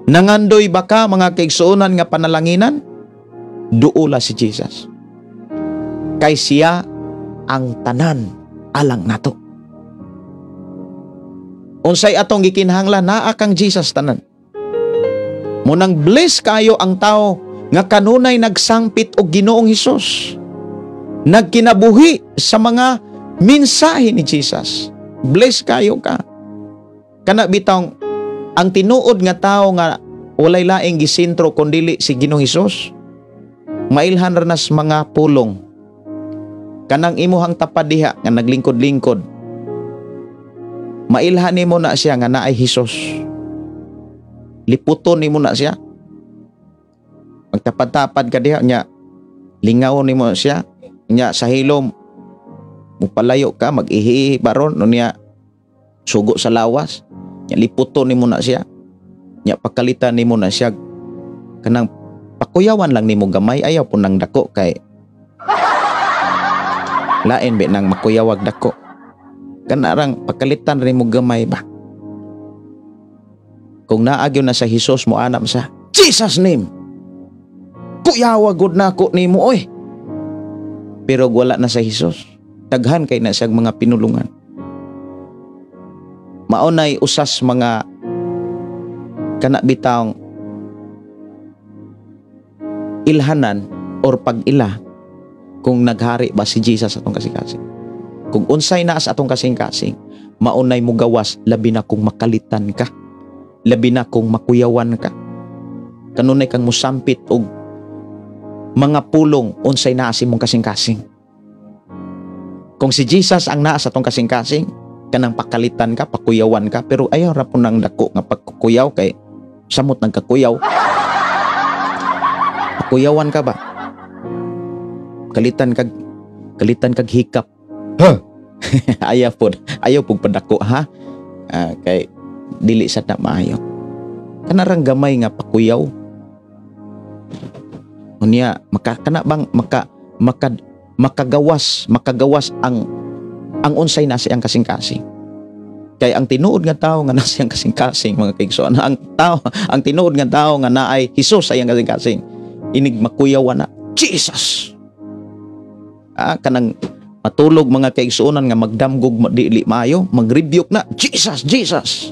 Nangandoy ba ka mga kaigsuonan nga panalanginan? Duola si Jesus. Kay siya ang tanan alang nato. Unsay atong gikinahanglan, naa kang Jesus tanan. Munang bless kayo ang tao nga kanunay nagsangpit og Ginoong Hesus. Nagkinabuhi sa mga mensahe ni Jesus. Bless kayo ka. Kana bitong ang tinuod nga tao nga walay laing gisentro kundili si Ginoong Hesus. Mailhan ra nas mga pulong. Kanang imuhang tapad diha nga naglingkod-lingkod. Mailhan nimo na siya nga naay Hesus. Liputon nimo na siya. Magtapad-tapad ka diha nya, lingaw nimo siya nya, sa hilom mupalayo ka, mag-ihi baron no niya, sugo sa lawas nya, liputon nimo na siya nya, pakalitan nimo na siya, kanang pakuyawan lang nimo gamay, ayaw po nang dako kay lain be nang makuyawag dako, kanarang pakalitan rin mo gamay ba. Kung naagyo na sa Hesus mo, anam sa Jesus name, kuyawa gud nako nimo oy. Pero wala na sa Hesus, daghan kay na siyang mga pinulungan. Maunay usas mga kana bitawng ilhanan or pag-ila kung naghari ba si Jesus atong kasing-kasing. Kung unsay naa sa atong kasing-kasing, maunay mo gawas, labi na kung makalitan ka, labi na kung makuyawan ka. Kanunay kang musampit og mga pulong unsay naa sa imong kasing-kasing. Kung si Jesus ang naa sa atong kasing-kasing, kanang pakalitan ka, pakuyawan ka, pero ayaw ra po nang dako nga pagkukuyaw kay samot ng kakuyaw. Makuyawan ka ba? Kalitan kag hikap. Huh? Ayaw pod. Ayaw pug padako ha. Kay dili sad na maayo. Kanarang gamay nga pakuyaw. Unya maka kana bang maka maka makagawas ang unsay nasa iyang kasing-kasing. Kay ang tinuod nga tawo nga nasa iyang kasing-kasing mga kaigsoon, ang tinuod nga tawo nga naay Hesus sa iyang kasing-kasing, inig makuyaw na Jesus. Kanang matulog mga kaigsuonan nga magdamgog dili maayo, magrebuke na Jesus, Jesus.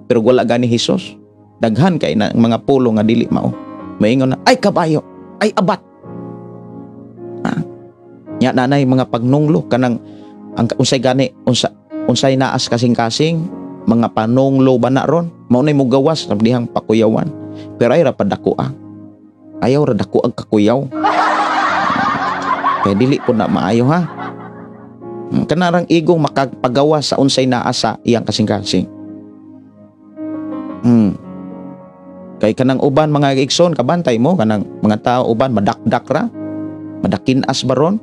Pero wala gani Hesus. Daghan kay na mga pulo nga dili mao. Maingon na ay kabayo, ay abat. Nya nanay mga pagnunglo kanang ang unsay gani unsay naas kasing-kasing mga panunglo ba na ron mao nay mugawas sa dihang pakuyawan, pero ay ra padako ayaw ra dako ang kakuyaw kay dili po na maayo ha. Kanarang igong makapagawas sa unsay naa sa iyang kasing-kasing. Kay kanang uban mga igsoon kabantay mo kanang mga tao uban madakdak ra, madakinas baron,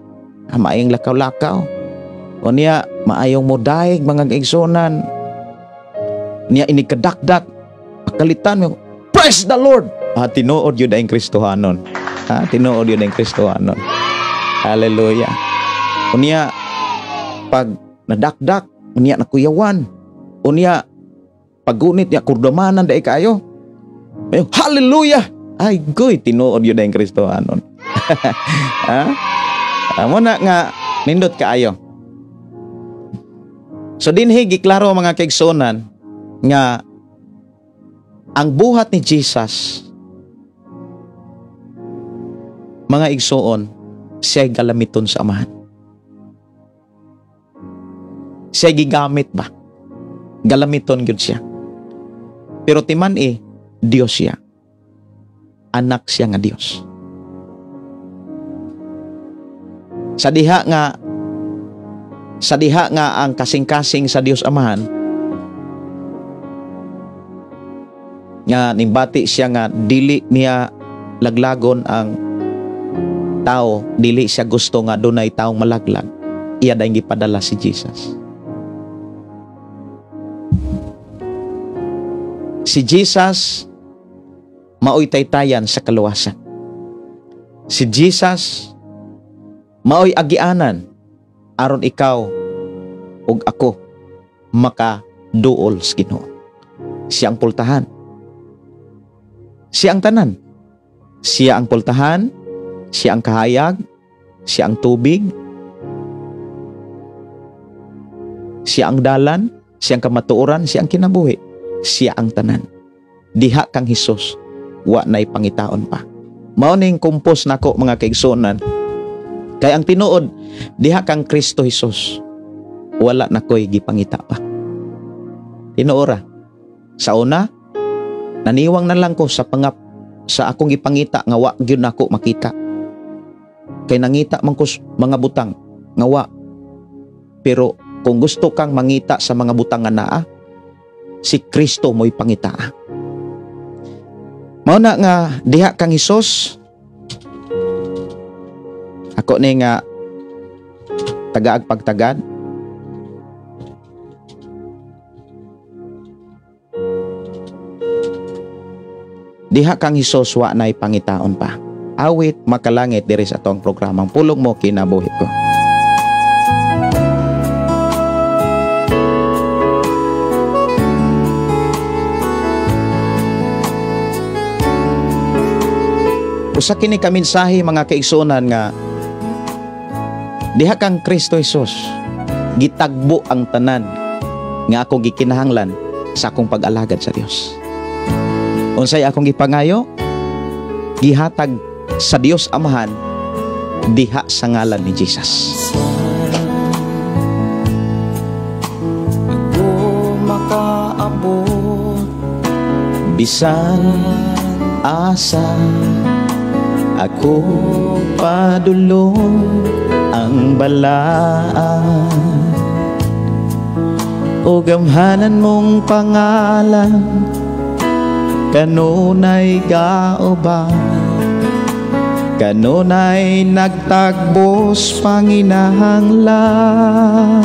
maayong lakaw-lakaw. O niya maayong modaig mga kaigsunan. Niya inikadakdak makalitan mo, praise the Lord. Tinuod yun ang Kristohanon. Tinuod yun ang Kristohanon. Hallelujah. O niya pag nadakdak, unya nakuyawan, unya paggunit niya kurdamanan dai kayo. Hallelujah. Ay goy, tinuod yun ang Kristohanon. Ha? Amo na nga nindot kaayo. So dinhi giklaro mga kaigsuonan nga ang buhat ni Jesus mga igsoon, siya galamiton sa Amahan. Siya gigamit ba? Galamiton gyud siya. Pero timan Dios siya. Anak siya nga Dios. Sa diha nga ang kasing-kasing sa Dios Amahan nga nimbati siya nga dili niya laglagon ang tao, dili siya gusto nga dunay taong malaglag, iya dayong gipadala si Jesus. Si Jesus maoy taytayan sa kaluwasan. Si Jesus maoy agianan aron ikaw ug ako makaduol sa Ginoo. Siya ang pultahan. Siya ang tanan. Siya ang pultahan, siya ang kahayag, siya ang tubig, siya ang dalan, siya ang kamatuoran, siya ang kinabuhi, siya ang tanan. Diha kang Hesus, wa na'y pangitaon pa. Mao ning kumpos nako mga kaigsuonan. Kay ang tinuod, diha kang Kristo Hesus, wala na ko'y gipangita pa. Tinuora. Sa una, naniwang na lang ko sa pangap sa akong gipangita nga wa gyud nako makita. Kay nangita man ko mga butang nga wa. Pero kung gusto kang mangita sa mga butang nga naa, si Kristo mo'y pangitaa. Mao na nga diha kang Hesus, ako ni nga tagaag pagtagad. Diha kang Hesus wa nay pangitaon pa. Awit makalangit diri sa atong programang Pulong Mo Kinabuhi Ko. Usa kini ka mensahe mga kaigsuonan nga diha kang Kristo Hesus gitagbo ang tanan nga ako gikinahanglan sa akong pag-alagad sa Dios. Unsay akong gipangayo? Gihatag sa Dios Amahan diha sa ngalan ni Jesus.
Ako makaabot
bisan asa, ako padulong ang balaan, o gamhanan mong pangalan kanunay gaoban,
Kanunay nagtagbos panginahanglan.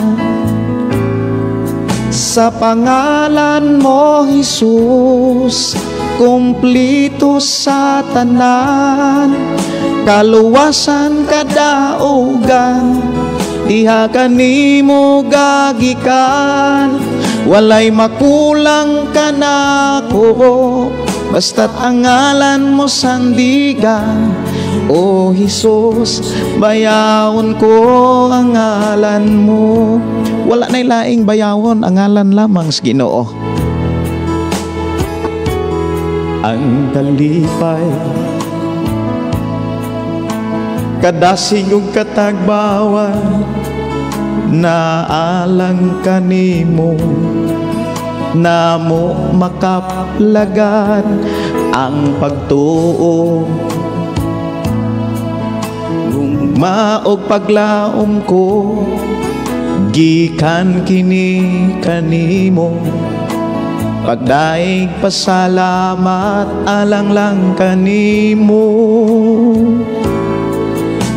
Sa pangalan mo, Jesus, kumplito sa tanan, kaluwasan, kadaugan, diha kanimo gagikan. Walay makulang kanako, basta't ang ngalan mo sandigan. O Jesus, bayawon ko ang ngalan mo. Wala na'y laing bayawon, ang ngalan lamang sa Ginoo. Ang kalipay, kadasig ug katagbawan, naalang kanimo namo makaplagan ang pagtuo. Maog paglaom ko, gikan kini kanimo. Pagdaig pasalamat alang lang kanimo.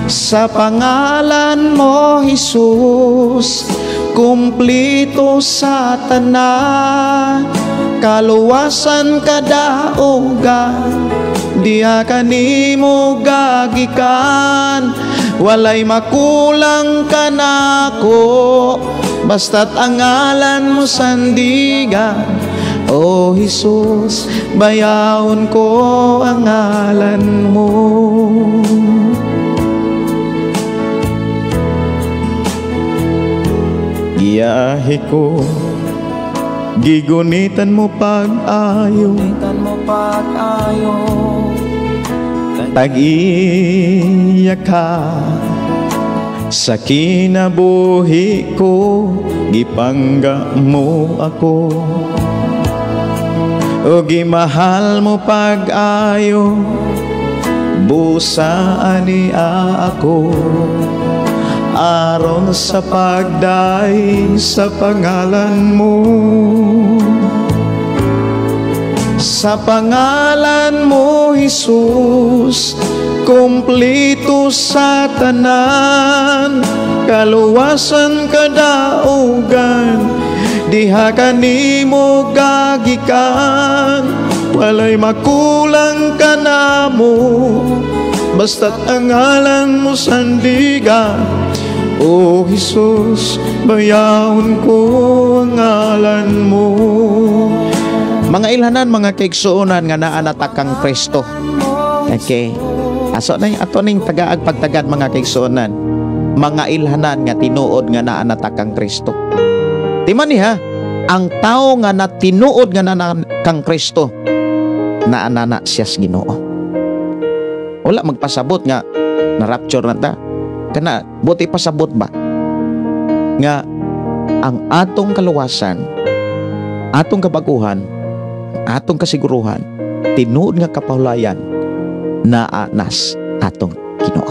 Sa pangalan mo, Jesus, kumplito sa tanan, kaluwasan, kadaugan, diha kanimo gagikan. Walay makulang kanako, basta't ang ngalan mo sandigan. O Jesus, bayawon ko ang ngalan mo. Giyahe ko, gigunitan mo pag-ayo, tag-iya ka sa kinabuhi ko, gipangga mo ako. O gimahal mo pag-ayo, busa ani ako, aron sa pagday sa pangalan mo. Sa pangalan mo, Jesus, kumplito sa tanan, kaluwasan, kadaugan, diha kanimo gagikan. Walay makulang kanamo, basta't ang ngalan mo sandigan. O Jesus, bayawon ko ang ngalan mo. Mga ilhanan, mga kaigsuonan nga naa na ta kang Kristo. Okay. Aso na ato ning tagaag pagtagad, mga kaigsuonan. Mga ilhanan nga tinuod nga naa na ta kang Kristo. Timan niya, ang tao nga na tinuod nga naa kang Kristo, naa na siya sa Ginoo. Wala magpasabot nga na rapture na ta. Kana buti pasabot ba nga ang atong kaluwasan, atong kabaguhan, atong kasiguruhan, tinuod nga kapahulayan, naa nas atong Ginoo.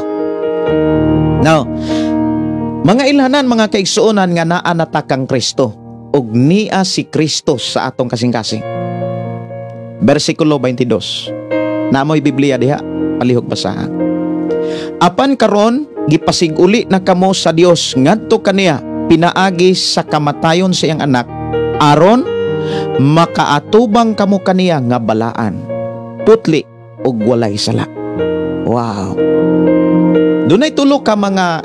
Now, mga ilhanan, mga kaigsuonan nga naa na ta kang Kristo ug niya si Kristo sa atong kasing-kasing. Bersikulo 22. Naamoy Biblia diha, palihog basahan. Apan karon gipasig-uli na kamo sa Dios ngadto kaniya pinaagi sa kamatayon sa iyang anak, aron makaatubang kamo kaniya nga balaan, putli ug walay sala. Wow. Dunay tulo ka mga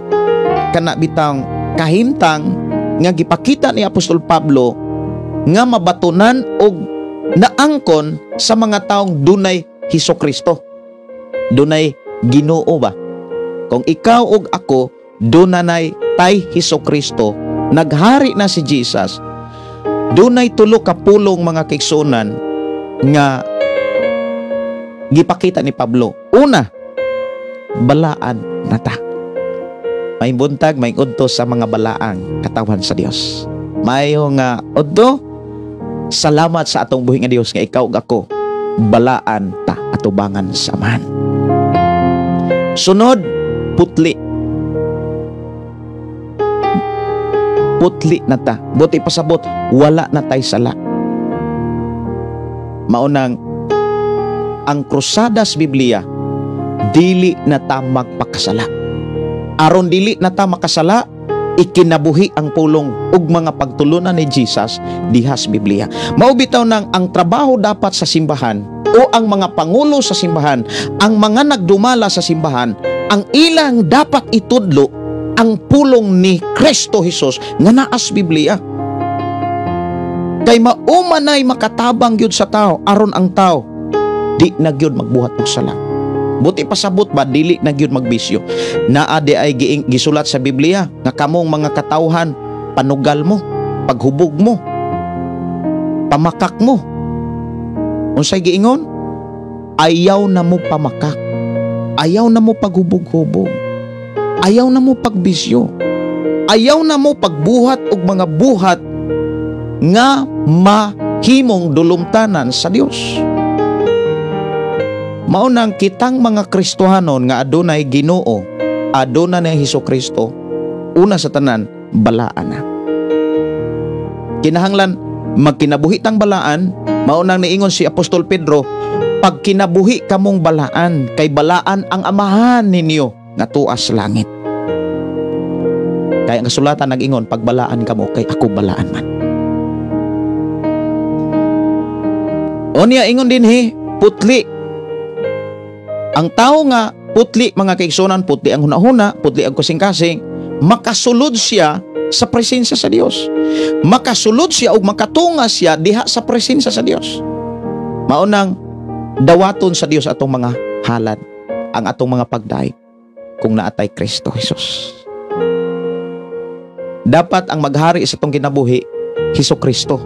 kanabitang kahimtang nga gipakita ni Apostol Pablo nga mabatunan og naangkon sa mga taong dunay Hesukristo. Dunay Ginoo ba? Kung ikaw ug ako dunay tay Hesukristo, naghari na si Jesus, dunay tulo ka pulong, mga kaigsuonan, nga gipakita ni Pablo. Una, balaan na ta. May buntag, may udto sa mga balaang katawan sa Dios. Mayo nga udto, salamat sa atong buhi nga Dios nga ikaw ug ako balaan ta atubangan sa Amahan. Sunod, putli. Putli na ta. Buti pasabot, wala na tay sala. Maunang ang krusada sa Biblia Dili na ta magpakasala. Aron dili na ta makasala, ikinabuhi ang pulong ug mga pagtulunan ni Jesus diha sa Biblia. Mao bitaw nang ang trabaho dapat sa simbahan o ang mga pangulo sa simbahan, ang mga nagdumala sa simbahan, ang ilang dapat itudlo ang pulong ni Kristo Jesus nga naa sa Biblia. Kay maumanay makatabang gyud sa tao aron ang tao di na gyud magbuhat og sala. Buti pasabot ba dili na gyud magbisyo. Naa di ay gisulat sa Biblia nga kamong mga katawhan panugal mo, paghubog mo, pamakak mo. Unsay giingon? Ayaw na mo pamakak. Ayaw na mo paghubog-hubog. Ayaw na mo pagbisyo. Ayaw na mo pagbuhat og mga buhat nga mahimong dulumtanan sa Dios. Mao nang kitang mga Kristohanon nga adunay Ginoo, aduna ni Hesus Kristo, una sa tanan balaan na. Kinahanglan magkinabuhi tang balaan. Mao nang niingon si Apostol Pedro, pagkinabuhi kamong balaan, kay balaan ang amahan ninyo nga tuas langit. Kaya ang kasulatan nag-ingon, pagbalaan kamo kay ako balaan man. Onya ingon dinhi, putli. Ang tao nga putli, mga kaigsunan, putli ang hunahuna, putli ang kasing-kasing, makasulod siya sa presensya sa Dios. Makasulod siya o makatunga siya diha sa presensya sa Dios. Mao nang dawaton sa Dios atong mga halad, ang atong mga pagdaig kung naatay Kristo Jesus. Dapat ang maghari sa atong kinabuhi, Hesus Kristo.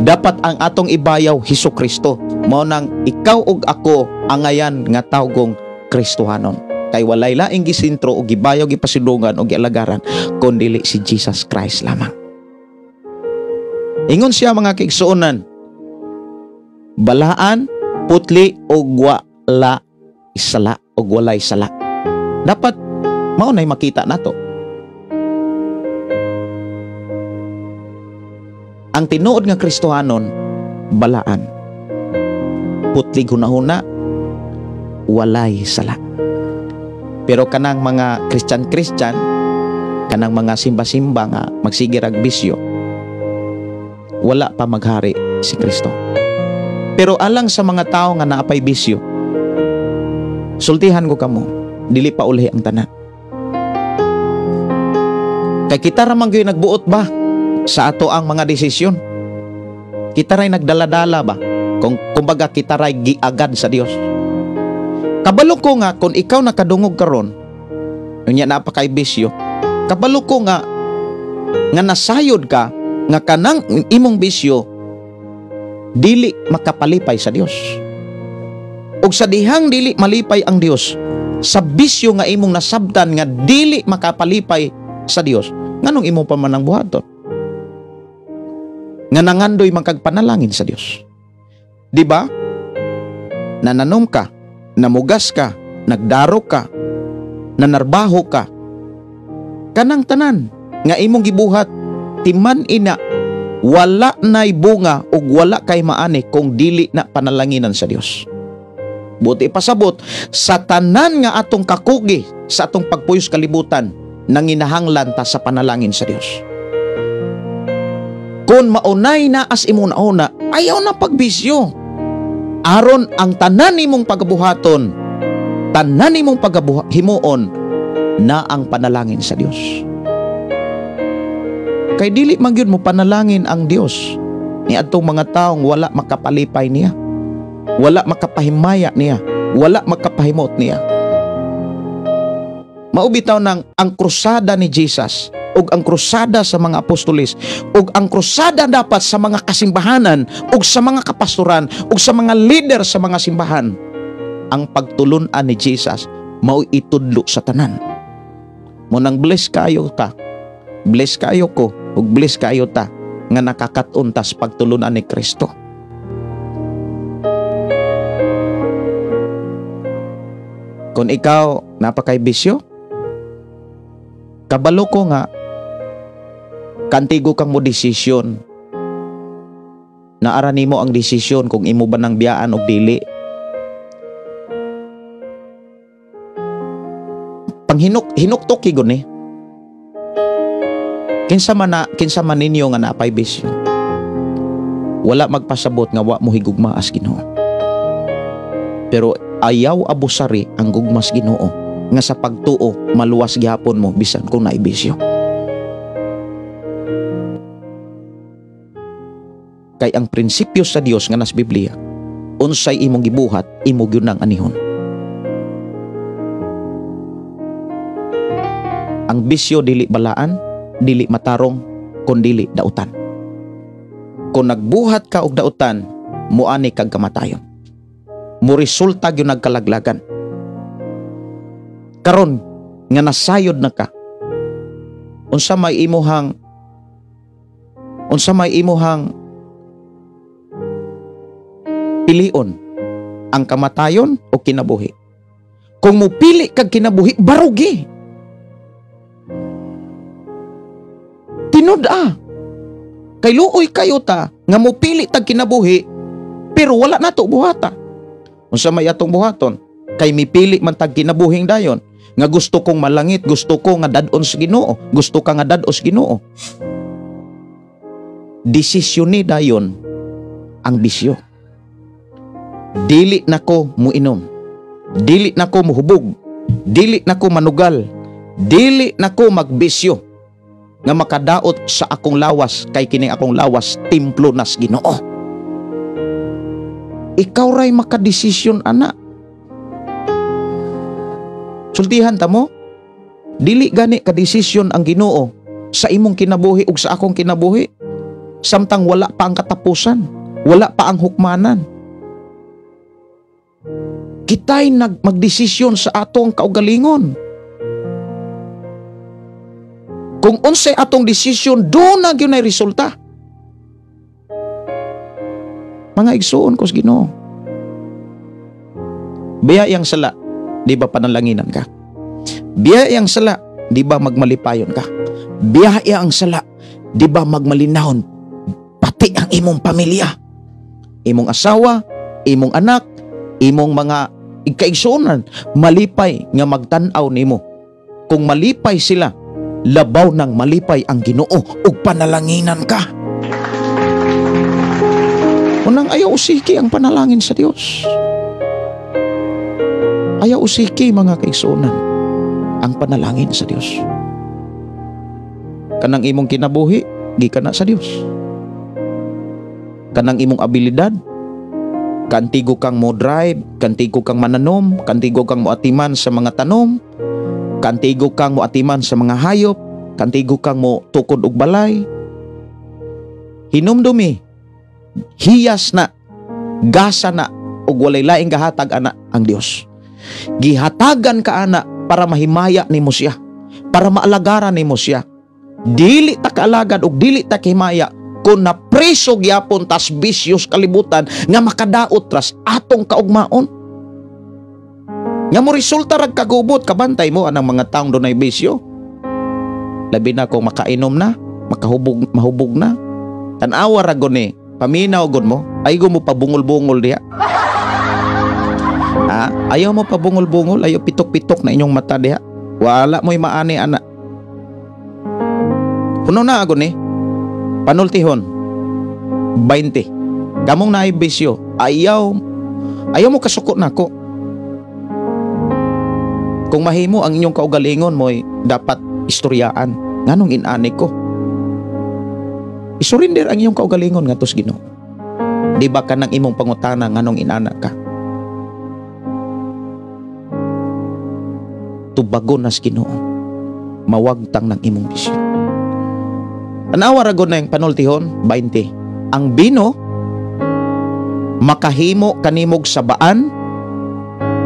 Dapat ang atong ibayaw, Hesus Kristo. Mao nang ikaw ug ako angayan nga tawgong Kristohanon. Kay walay laing gisintro o gibayaw, gipasidungan o gialagaran kun dili si Jesus Christ lamang. Ingon siya mga kaigsuonan, balaan, putli og wala isala og walay sala. Dapat mao nay makita nato. Ang tinuod nga Kristohanon, balaan, putli hunahuna, walay sala. Pero kanang mga Christian-Christian, kanang mga simba-simba nga magsige rag bisyo, wala pa maghari si Kristo. Pero alang sa mga tao nga naapay bisyo, sultihan ko kamo, dili pa ulhi ang tanan. Kay kita ra man gyud nagbuot ba sa ato ang mga desisyon? Kita ray nagdala-dala ba? Kung kumbaga kita ray giagad sa Dios. Kabalo ko nga kung ikaw nakadungog karon, unya naa pa kay bisyo, kabalo ko nga nga nasayod ka nga kanang imong bisyo dili makapalipay sa Dios. Ug sa dihang dili malipay ang Dios sa bisyo nga imong nasabtan nga dili makapalipay sa Dios, nganong imo pa man ang buhaton? Nga nangandoy magkagpanalangin sa Dios. Di ba? Nananom ka, namugas ka, nagdaro ka, nanarbaho ka. Kanang tanan nga imong gibuhat, timan ina, wala na'y bunga ug wala kay maani kung dili na panalanginan sa Dios. Buti pasabot, sa tanan nga atong kakugi sa atong pagpuyos kalibutan, nanginahanglan ta sa panalangin sa Dios. Kung maunay na as imong nauna, ayaw na pagbisyo. Aron ang tanan nimong pagabuhaton, tanan nimong pagahimuon na ang panalangin sa Dios. Kay dili man gyud mo panalangin ang Dios ni adtong mga taong wala makapalipay niya, wala makapahimaya niya, wala makapahimot niya. Mao bitaw nang ang krusada ni Jesus ug ang krusada sa mga apostoles ug ang krusada dapat sa mga kasimbahanan ug sa mga kapastoran ug sa mga leader sa mga simbahan, ang pagtulun-an ni Jesus mao itudlo sa tanan. Mo nang bless kayo ta, bless kayo ko ug bless kayo ta nga nakakaton tas pagtulun-an ni Kristo. Kung ikaw napakay bisyo, kabalo ko nga kantigo kang mo desisyon. Naara nimo ang desisyon kung imo ba nang biyaan og dili.
Panghinuk hinuktok higon ni. Kinsa man ninyo nga naapay bisyo, wala magpasabot nga wa mo higugma as Ginoo. Pero ayaw abusari ang gugmas Ginoo nga sa pagtuo maluwas gihapon mo bisan kung naibisyo. Kay ang prinsipyo sa Dios nga nas Biblia, unsay imong gibuhat, imo gyud nang anihon. Ang bisyo dili balaan, dili matarong, kun dili dautan. Kung nagbuhat ka og dautan, muani kag kamatayon. Mo resulta gyud nagkalaglagan. Karon nga nasayod na ka, unsa may imuhang pilion, ang kamatayon o kinabuhi? Kung mupili kag kinabuhi, barugi. Tinud-a. Kay luoy kayo ta nga mupili tag kinabuhi, pero wala nato buhata. Unsa may atong buhaton? Kay mipili man tag kinabuhing dayon nga gusto kong malangit, gusto ko nga dad-on sa Ginoo, gusto ka nga dad-on sa Ginoo. Desisyon ni dayon ang bisyo. Dili nako muinom, dili nako muhubog, dili nako manugal, dili nako magbisyo nga makadaot sa akong lawas, kay kining akong lawas templo nas Ginoo. Ikaw ray makadesisyon ana. Sultihan ta mo, dili gani kadesisyon ang Ginoo sa imong kinabuhi ug sa akong kinabuhi samtang wala pa ang katapusan, wala pa ang hukmanan. Kita'y magdesisyon sa atong kaugalingon. Kung unsay atong desisyon, doon na gyud nay resulta. Mga igsuon ko sa Ginoo, biyayang sala, di ba panalanginan ka? Biyayang sala, di ba magmalipayon ka? Biyayang sala, di ba magmalinahon pati ang imong pamilya, imong asawa, imong anak, imong mga kaigsuonan, malipay nga magtan-aw nimo. Kung malipay sila, labaw nang malipay ang Ginoo ug panalanginan ka. Unang ayaw usiki ang panalangin sa Dios. Ayaw usiki mga kaigsuonan ang panalangin sa Dios. Kanang imong kinabuhi, gikan na sa Dios. Kanang imong abilidad, kantigo kang mo drive, kantigo kang mananom, kantigo kang moatiman sa mga tanom, kantigo kang moatiman sa mga hayop, kantigo kang mo tukod og balay. Hinumdumi, hiyas na, gasa na, ug walay laing gahatag ana ang Dios. Gihatagan ka ana para mahimaya nimo siya, para maalagaran nimo siya. Dili ta kaalagad ug dili ta kahimaya kung napreso gyapon tas bisyos kalibutan nga makadaot tras atong kaugmaon. Nga mo resulta rag kagubot, kabantay mo anang mga taong dunay bisyo. Labi na kung makainom na, makahubog, mahubog na. Tan-awa ra gud ni, paminaw gud mo, ayaw mo pabungol-bungol diha. Ha? Ayaw mo pabungol-bungol, ayaw pitok-pitok na inyong mata diha. Wala mo'y maani ana. Puno na agad ni. Panultihon 20. Kamong naay bisyo, ayaw mo kasuko nako. Kung mahimo ang inyong kaugalingon mo'y dapat istoryaan. Nganong inani ko? Isurrender ang inyong kaugalingon ngadto sa Ginoo. Di ba kanang imong pangutana nganong inana ka? Tubagon nas Ginoo. Mawagtang ng imong bisyo. Tanawa ra gud na yung panultihon 20. Ang bino makahimo kanimog sabaan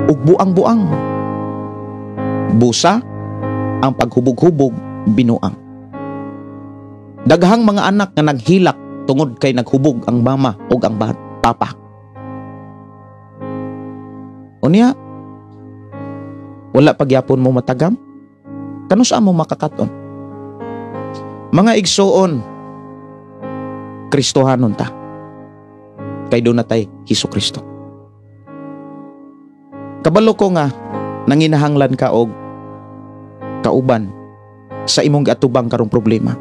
ug buang-buang. Busa ang paghubog-hubog binuang. Daghang mga anak nga naghilak tungod kay naghubog ang mama ug ang papa. Unya, wala pagyapon mo matagam? Kanusa mo makakaton? Mga igsuon, Kristohanon ta. Kay doon natay Hesus Kristo. Kabalo ko nga nanginahanglan ka og
Kauban sa imong giatubang karong problema.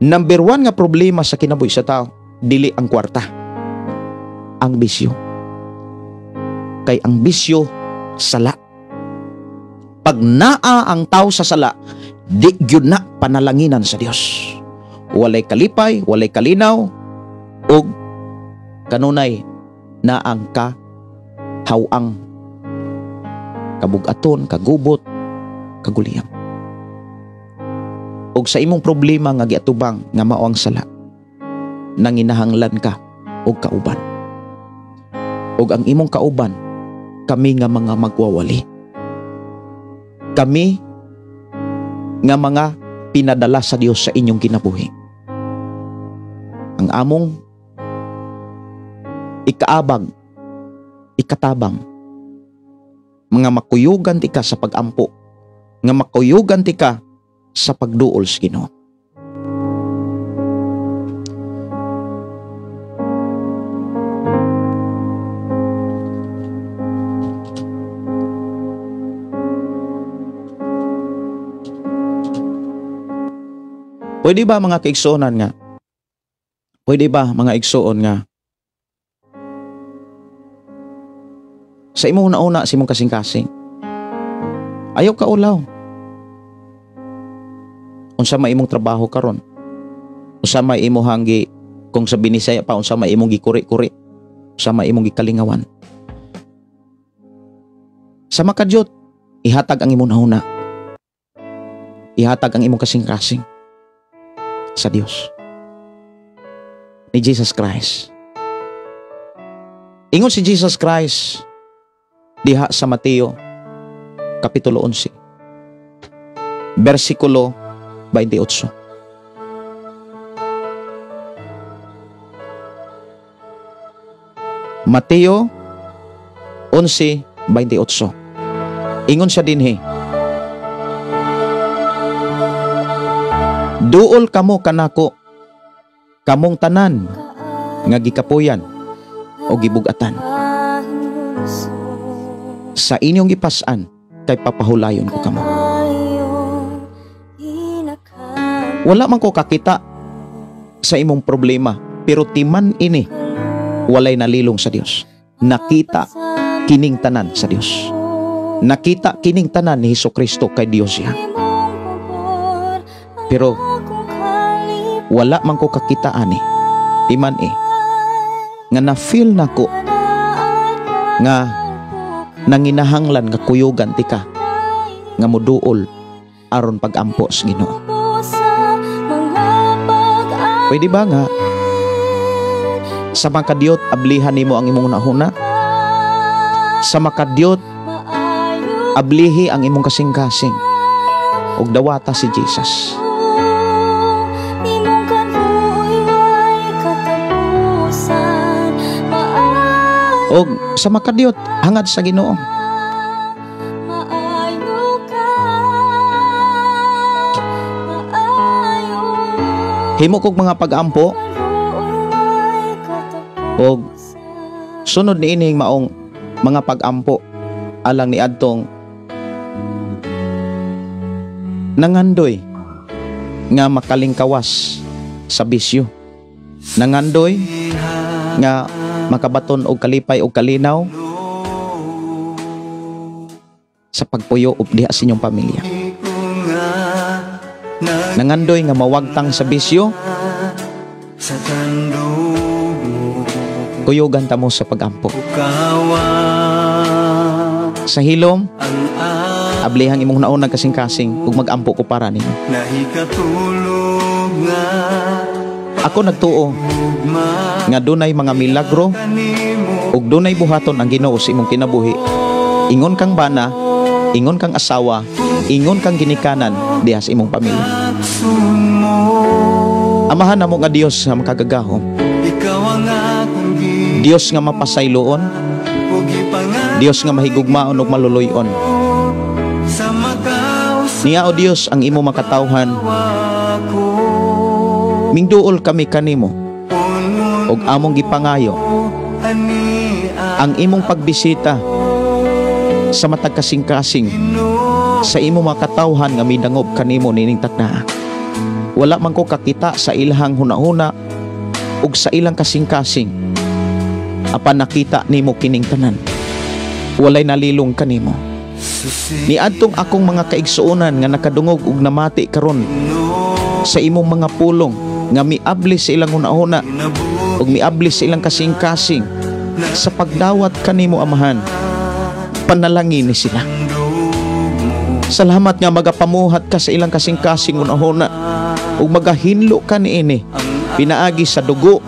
Number 1 nga problema sa kinabuhi sa tao, dili ang kwarta, ang bisyo. Kay ang bisyo, sala. Pag naa ang tao sa sala, di gyud na panalanginan sa Dios. Walay kalipay, walay kalinaw, ug kanunay na ang kahawang, kabugaton, kagubot, kaguliyang. Og sa imong problema nga giatubang nga mao ang sala, nanginahanglan ka og kauban. Og ang imong kauban, kami nga mga magwawali. Kami nga mga pinadala sa Dios sa inyong kinabuhi. Ang among ikaabag, ikatabang, mga makuyugan ti ka sa pagampo, nga makuyugan ti ka sa pagduol sa Ginoo. Pwede ba mga kaigsuonan nga? Pwede ba mga igsuon nga? Sa imong una-una, sa imong kasing-kasing, ayaw ka ulaw. Unsa may imong trabaho karon? Unsa may imong hanggi, kung sa Binisaya pa, unsa may imong gikuri-kuri? Unsa may imong gikalingawan? Sa makadyot, ihatag ang imong una. Ihatag ang imong kasing-kasing sa Dios ni Jesus Christ. Ingon si Jesus Christ diha sa Mateo Kapitulo 11 versikulo 28. Mateo 11:28. Ingon siya dinhi, duol kamo kanako, kamong tanan nga gikapuyan o gibugatan. Sa inyong gipas-an kay papahulayon ko kamo. Wala man ko kakita sa imong problema, pero timan ini walay nalilong sa Dios. Nakita kining tanan sa Dios. Nakita kining tanan ni Hesus Kristo kay Dios siya. Pero wala man ko kakita ani, timan eh, nga na-feel nako nga nanginahanglan nga kuyugan tika nga moduol aron pagampo sa Ginoo. Pwede ba nga sa makadyot ablihan nimo ang imong nahuna? Sa makadyot ablihi ang imong kasing-kasing ug dawata si Jesus. Og sa makadyot hangad sa Ginoo. Himo kog mga pag-ampo og sunod niining maong mga pag-ampo alang ni adtong nangandoy nga makalingkawas sa bisyo, nangandoy nga makabaton og kalipay og kalinaw sa pagpuyo ug diha sa inyong pamilya, nangandoy nga mawagtang sa bisyo, kuyugan ta mo sa pag-ampo. Sa hilom, ablihang imong naunang kasing-kasing ug mag-ampo ko para ninyo. Ako nagtuo nga dunay mga milagro ug dunay buhaton ang Ginoo sa imong kinabuhi. Ingon kang bana, ingon kang asawa, ingon kang ginikanan diha sa imong pamilya. Amahan namo nga Dios nga makagagahom, Dios nga mapasayloon, Dios nga mahigugmaon ug maluluy-on. Niya o Dios ang imo makatawhan, mingduol kami kanimo ug among gipangayo ang imong pagbisita sa matag kasing-kasing Sa imo mga katawhan nga midangop kanimo nining takna. Wala man ko kakita sa ilahang hunahuna ug sa ilang kasing-kasing. Apan nakita nimo kining tanan. Walay nalilong kanimo. Niadtong akong mga kaigsuonan nga nakadungog ug namati karon sa imong mga pulong nga miabli sa ilang hunahuna ug miabli sa ilang kasing-kasing sa pagdawat kanimo, Amahan. Panalangin ni sila. Salamat nga magapamuhat ka sa ilang kasing-kasing hunahuna ug magahinlo ka niini pinaagi sa dugo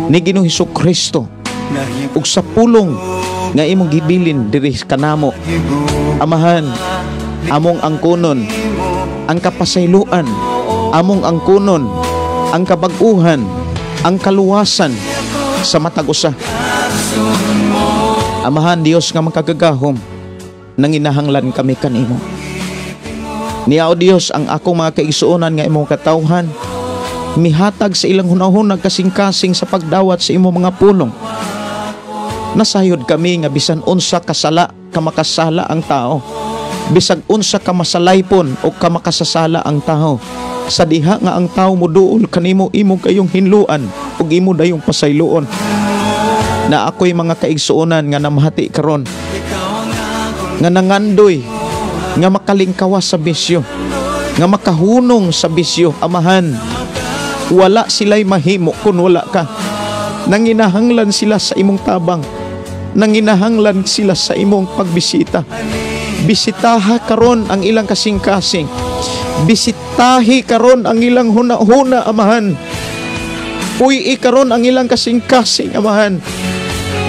ni Ginoong Hesus Kristo ug sa pulong nga imong gibilin diri kanamo. Amahan, among angkonon ang kapasayloan, among angkonon ang kabag-uhan, ang kaluwasan sa matag usa. Amahan Dios nga makagagahom, nanginahanglan kami kanimo. Niya, O Dios, ang akong mga kaigsuonan nga imong katawhan mihatag sa ilang hunahuna, kasing-kasing sa pagdawat sa imong mga pulong. Nasayod kami nga bisan unsa kasala ka makasala ang tao, bisag unsa ka masalaypon o ka makasasala ang tao, sa diha nga ang tao moduol kanimo, imo kayong hinluan ug imo dayong pasayloon. Na ako'y mga kaigsuonan nga namahati karon nga nangandoy nga makalingkawas sa bisyo, nga makahunong sa bisyo, Amahan, wala sila'y mahimo kung wala ka. Nanginahanglan sila sa imong tabang, nanginahanglan sila sa imong pagbisita. Bisitaha karon ang ilang kasing-kasing, bisitahi karon ang ilang huna-huna, Amahan. Puy karon ang ilang kasing-kasing, Amahan,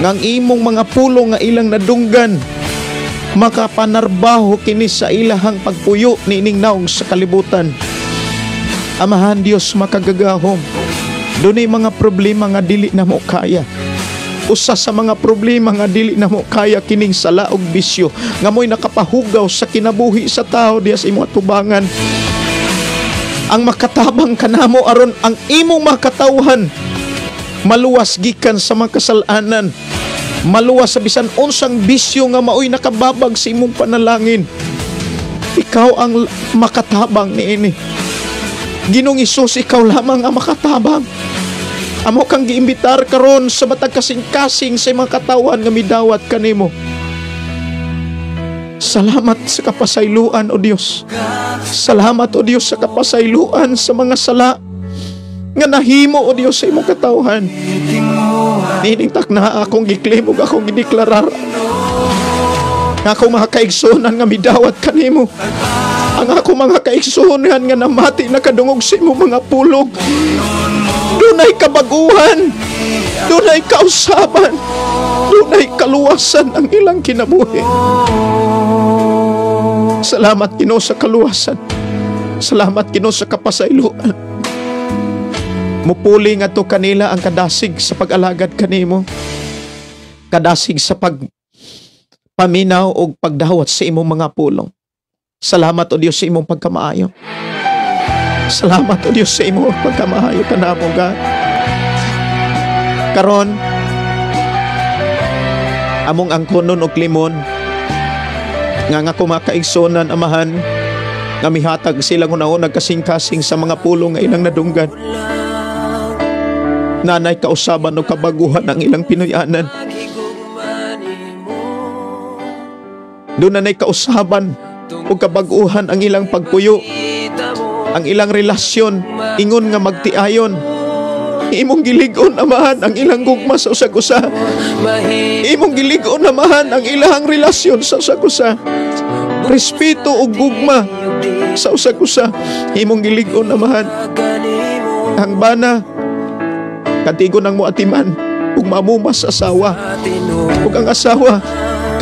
ngang imong mga pulong nga ilang nadunggan makapanarbaho kini sa ilahang pagpuyo niining naong sa kalibutan. Amahan Dios makagagahom, dunay mga problema nga dili na mo kaya. Usa sa mga problema nga dili na mo kaya kining sala og bisyo nga mo'y nakapahugaw sa kinabuhi sa tao diya sa imong atubangan. Ang makatabang kanamo aron ang imong makatawhan maluwas gikan sa mga kasalanan, maluwas sa bisan unsang bisyo nga maoy nakababag sa imong panalangin. Ikaw ang makatabang niini. Ginoong Hesus, ikaw lamang ang makatabang. Amo kang giimbitar karon sa matag kasing-kasing sa imong katawan nga midawat kanimo. Salamat sa kapasayloan, O Dios. Salamat, O Dios, sa kapasayloan sa mga sala nga nahimo, O Dios, sa imong katawhan. Nining takna akong giklaim ug akong gideklarar nga akong mga kaigsuonan nga midawat kanimo, ang akong mga kaigsuonan nga namati nakadungog sa imong mga pulong, dunay kabaguhan, dunay kausaban, dunay kaluwasan ang ilang kinabuhi. Salamat, Ginoo, sa kaluwasan. Salamat, Ginoo, sa kapasayloan. Mupuli nga to kanila ang kadasig sa pag-alagad kanimo, kadasig sa pagpaminaw o pagdawat sa imong mga pulong. Salamat, O Dios, sa imong pagkamaayo. Salamat, O Dios, sa imong pagkamaayo kanamo, God. Karon, among angkonon og limon nga nga kumakaigsonan, Amahan, nga mihatag silang una-una kasing-kasing sa mga pulong nga ilang nadunggan. Nanay kausaban o kabaguhan ang ilang Pinoyanan. Doon nanay kausaban o kabaguhan ang ilang pagpuyo, ang ilang relasyon, ingon nga magtiayon. Imong gilig-on, Amahan, ang ilang gugma sa usag-usa. Imong gilig-on, Amahan, ang ilang relasyon sa usag-usa. Respeto ug gugma sa usag-usa. Imong gilig-on, Amahan. Ang bana kantigo nang muatiman ug maamuma sa asawa, ug ang asawa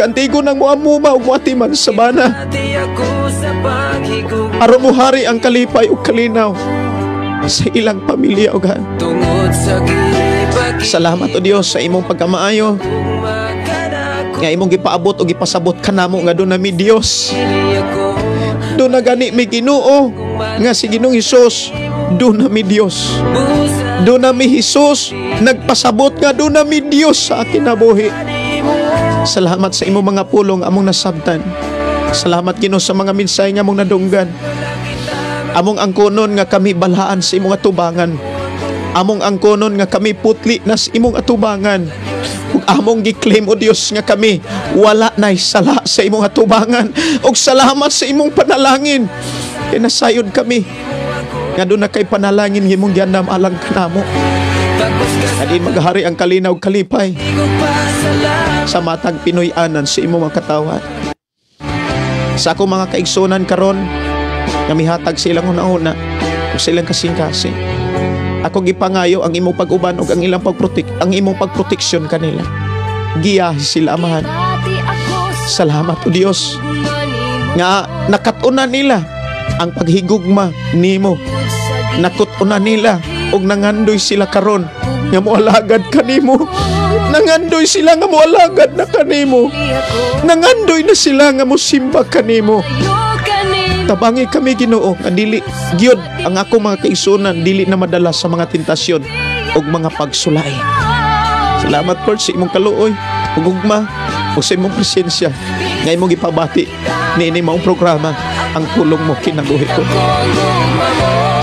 kantigo nang muamuma ug muatiman sa bana, aron muhari ang kalipay ug kalinaw sa ilang pamilya, O God. Salamat, O Dios, sa imong pagkamaayo nga imong gipaabot o gipasabot kanamo nga doon na mi Dios, doon na gani mi Ginoo nga si Ginoong Hesus, doon na mi Dios, doon na mi Hesus nagpasabot nga doon na mi Dios sa kinabuhi. Salamat sa imong mga pulong among nasabtan. Salamat, Ginoo, sa mga mensahe nga among nadunggan. Among angkonon nga kami balaan sa imong atubangan. Among angkonon nga kami putli na sa imong atubangan. Ug among gi-claim, o Dios, nga kami wala nay sala sa imong atubangan. Ug salamat sa imong panalangin. Kay nasayod kami nga duna kay panalangin nga imong giandam alang kanamo. Adin maghari ang kalinaw kalipay sa matag Pinoy-anan sa imong mga katawhan. Sa akong mga kaigsunan karon nga mihatag sa ilang hunahuna ug sa ilang kasing-kasing, ako gipangayo ang imong pag-uban ug ang imong pagproteksyon kanila. Giyahi sila, Amahan. Salamat, O Dios, nga nakat-unan nila ang paghigugma nimo. Nakut-unan nila ug nangandoy sila karon nga moalagad kanimo. Nangandoy sila nga moalagad na kanimo. Nangandoy na sila nga mosimba kanimo. Tabangi kami, Ginoo, nga dili gyud ang ako mga kaigsunan dili na madala sa mga tentasyon ug mga pagsulay. Salamat, Lord, sa imong kaluoy ug gugma ug sa imong presensya nga imong gipabati niini maong programa, Ang Pulong Mo Kinabuhi Ko.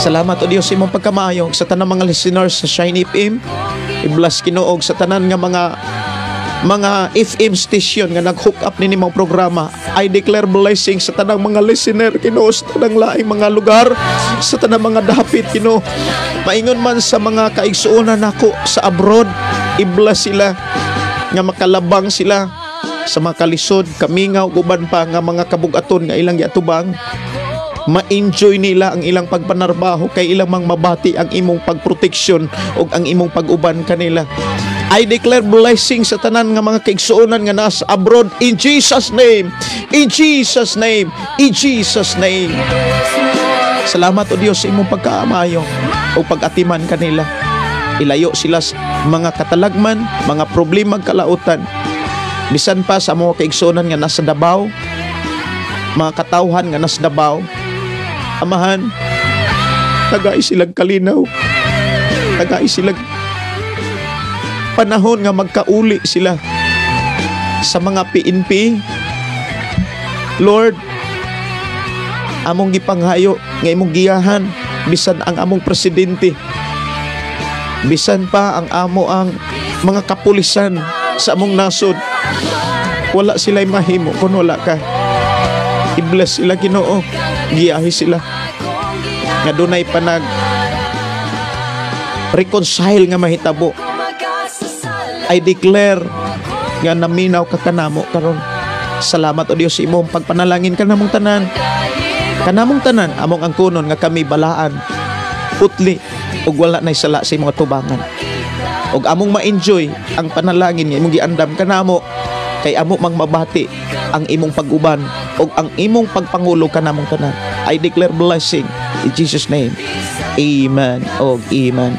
Salamat, O Dios, sa imong pagkamaayo sa tanang mga listeners sa Shine FM. I-bless, Ginoo, sa tanan nga mga FM station nga nag-hook up nini maong programa. I declare blessing sa tanang mga listener, Ginoo, sa tanang laing mga lugar, sa tanang mga dapit, Ginoo. Maingon man sa mga kaigsuonan nako sa abroad, i-bless sila nga makalabang sila sa mga kalisod, kamingaw, uban pa nga mga kabugaton nga ilang giatubang. Ma-enjoy nila ang ilang pagpanarbaho kay ilang mang mabati ang imong pagproteksyon o ang imong pag-uban kanila. I declare blessing sa tanan nga mga kaigsuonan nga nasa abroad in Jesus' name. In Jesus' name. In Jesus' name. Salamat, O Dios, sa imong pagkaamayo o pag-atiman kanila. Ilayo sila sa mga katalagman, mga problema, kalautan. Bisan pa sa mga kaigsuonan nga nasa Davao, mga katawhan nga nasa Davao, Amahan, tagai silang kalinaw. Tagai silang panahon nga magkauli sila sa mga PNP. Lord, among gipanghayo nga imong giyahan bisan ang among presidente, bisan pa ang amo ang mga kapulisan sa among nasod. Wala sila mahimo kung wala ka. I-bless sila, Ginoo. Giyahi sila nga dunay panag reconcile nga mahitabo. I declare nga naminaw ka kanamo karon. Salamat, O Dios, sa imong pagpanalangin kanamong tanan. Kanamong tanan, among angkonon nga kami balaan, putli ug wala nay sala sa imong atubangan. Ug among ma-enjoy ang panalangin nga imong giandam kanamo kay amo mang mabati ang imong pag-uban ug ang imong pagpangulo kanamong tanan. I declare blessing in Jesus' name. Amen og amen.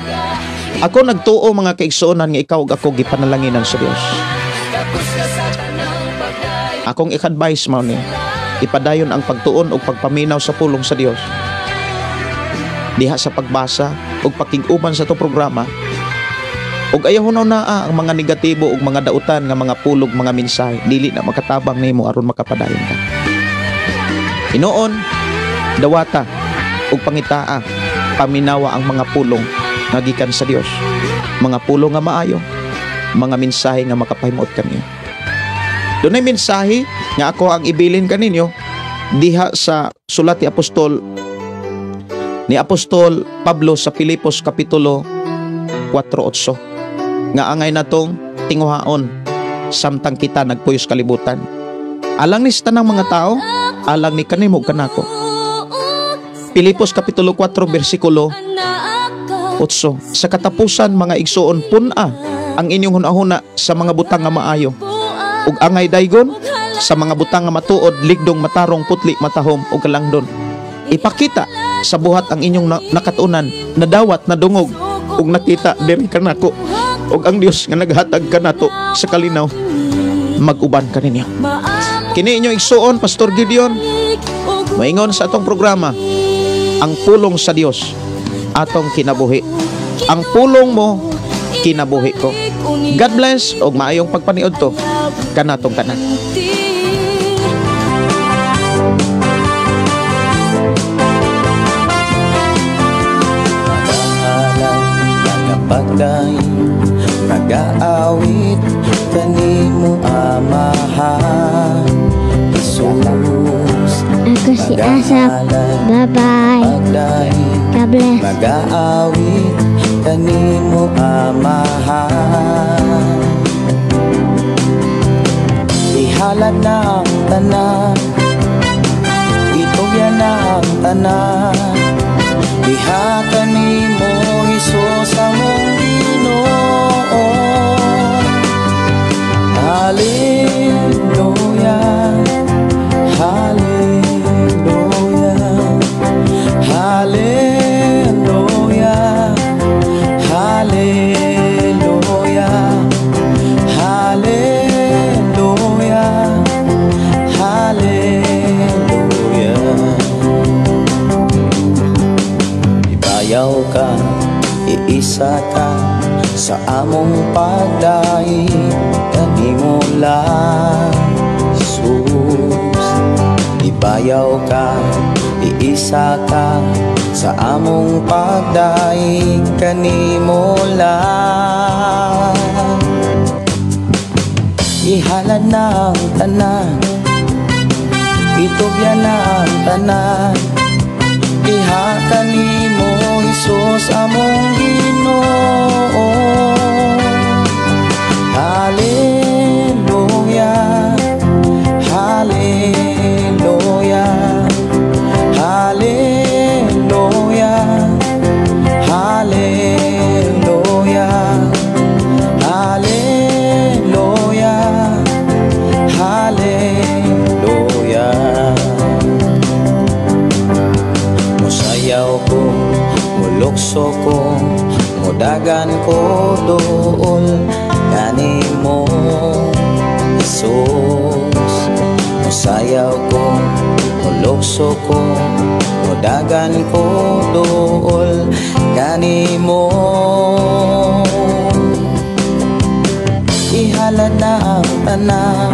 Ako nagtuo, mga kaigsuonan, nga ikaw ug ako gipanalanginan sa Dios. Akong i-advise mao ni ipadayon ang pagtuon ug pagpaminaw sa pulong sa Dios. Diha sa pagbasa ug pakig-uban sa to programa, ug ayaw naa ang mga negatibo ug mga dautan nga mga pulog, mga mensahe, dili na makatabang nimo aron makapadayon ka. Hinuon, dawata ug pangitaa, paminawa ang mga pulong nga gikan sa Dios. Mga pulong nga maayo, mga mensahe nga makapahimuot kaniyo. Dunay mensahe nga ako ang ibilin kaninyo diha sa sulat ni Apostol Pablo sa Filipos kapitulo 4:8 nga angay natong tinguhaon samtang kita nagpuyos kalibutan. Alang ni sa tanang mga tao, alang ni kanimo kanako. Filipos kapitulo 4 bersikulo 8. "Sa katapusan, mga igsuon, pun-a ang inyong hunahuna sa mga butang nga maayo ug angay daygon, sa mga butang nga matuod, ligdong, matarong, putli, matahom ug kalangdon. Ipakita sa buhat ang inyong nakatunan, nadawat, nadungog ug nakita diri kanako, ug ang Dios nga naghatag kanato sa kalinaw mag-uban kaninyo." Kini inyong igsuon, Pastor Gideon, maingon sa atong programa, Ang Pulong sa Dios Atong Kinabuhi. Ang pulong mo, kinabuhi ko. God bless ug maayong pagpaniudto kanatong tanan.
Pagdaig, magaawit kanimo, Amahan Jesus.
Ako si Asap. Bye-bye.
Pagdaig,
God bless.
Magaawit kanimo, Amahan. Ihalad na ang tanan, itugyan na ang tanan. Diha kanimo, Hesus, among Ginoo. Hallelujah, Hallelujah, Hallelujah, Hallelujah, Hallelujah, Hallelujah. Ibayaw ka, iisa ka sa among pagdaig kanimo lang, Jesus. Ibayaw ka, iisa ka sa among pagdaig kanimo lang. Ihalad na ang tanan, itugyan na ang tanan. Diha kanimo, Hesus, among Ginoo. Hallelujah, Hallelujah, Hallelujah, Hallelujah, Hallelujah, Hallelujah. Musayaw ko, mulukso ko, mudagan ko duol kanimo, Jesus. Musayaw ko, mulukso ko, mudagan ko duol kanimo. Ihalad na ang tanan.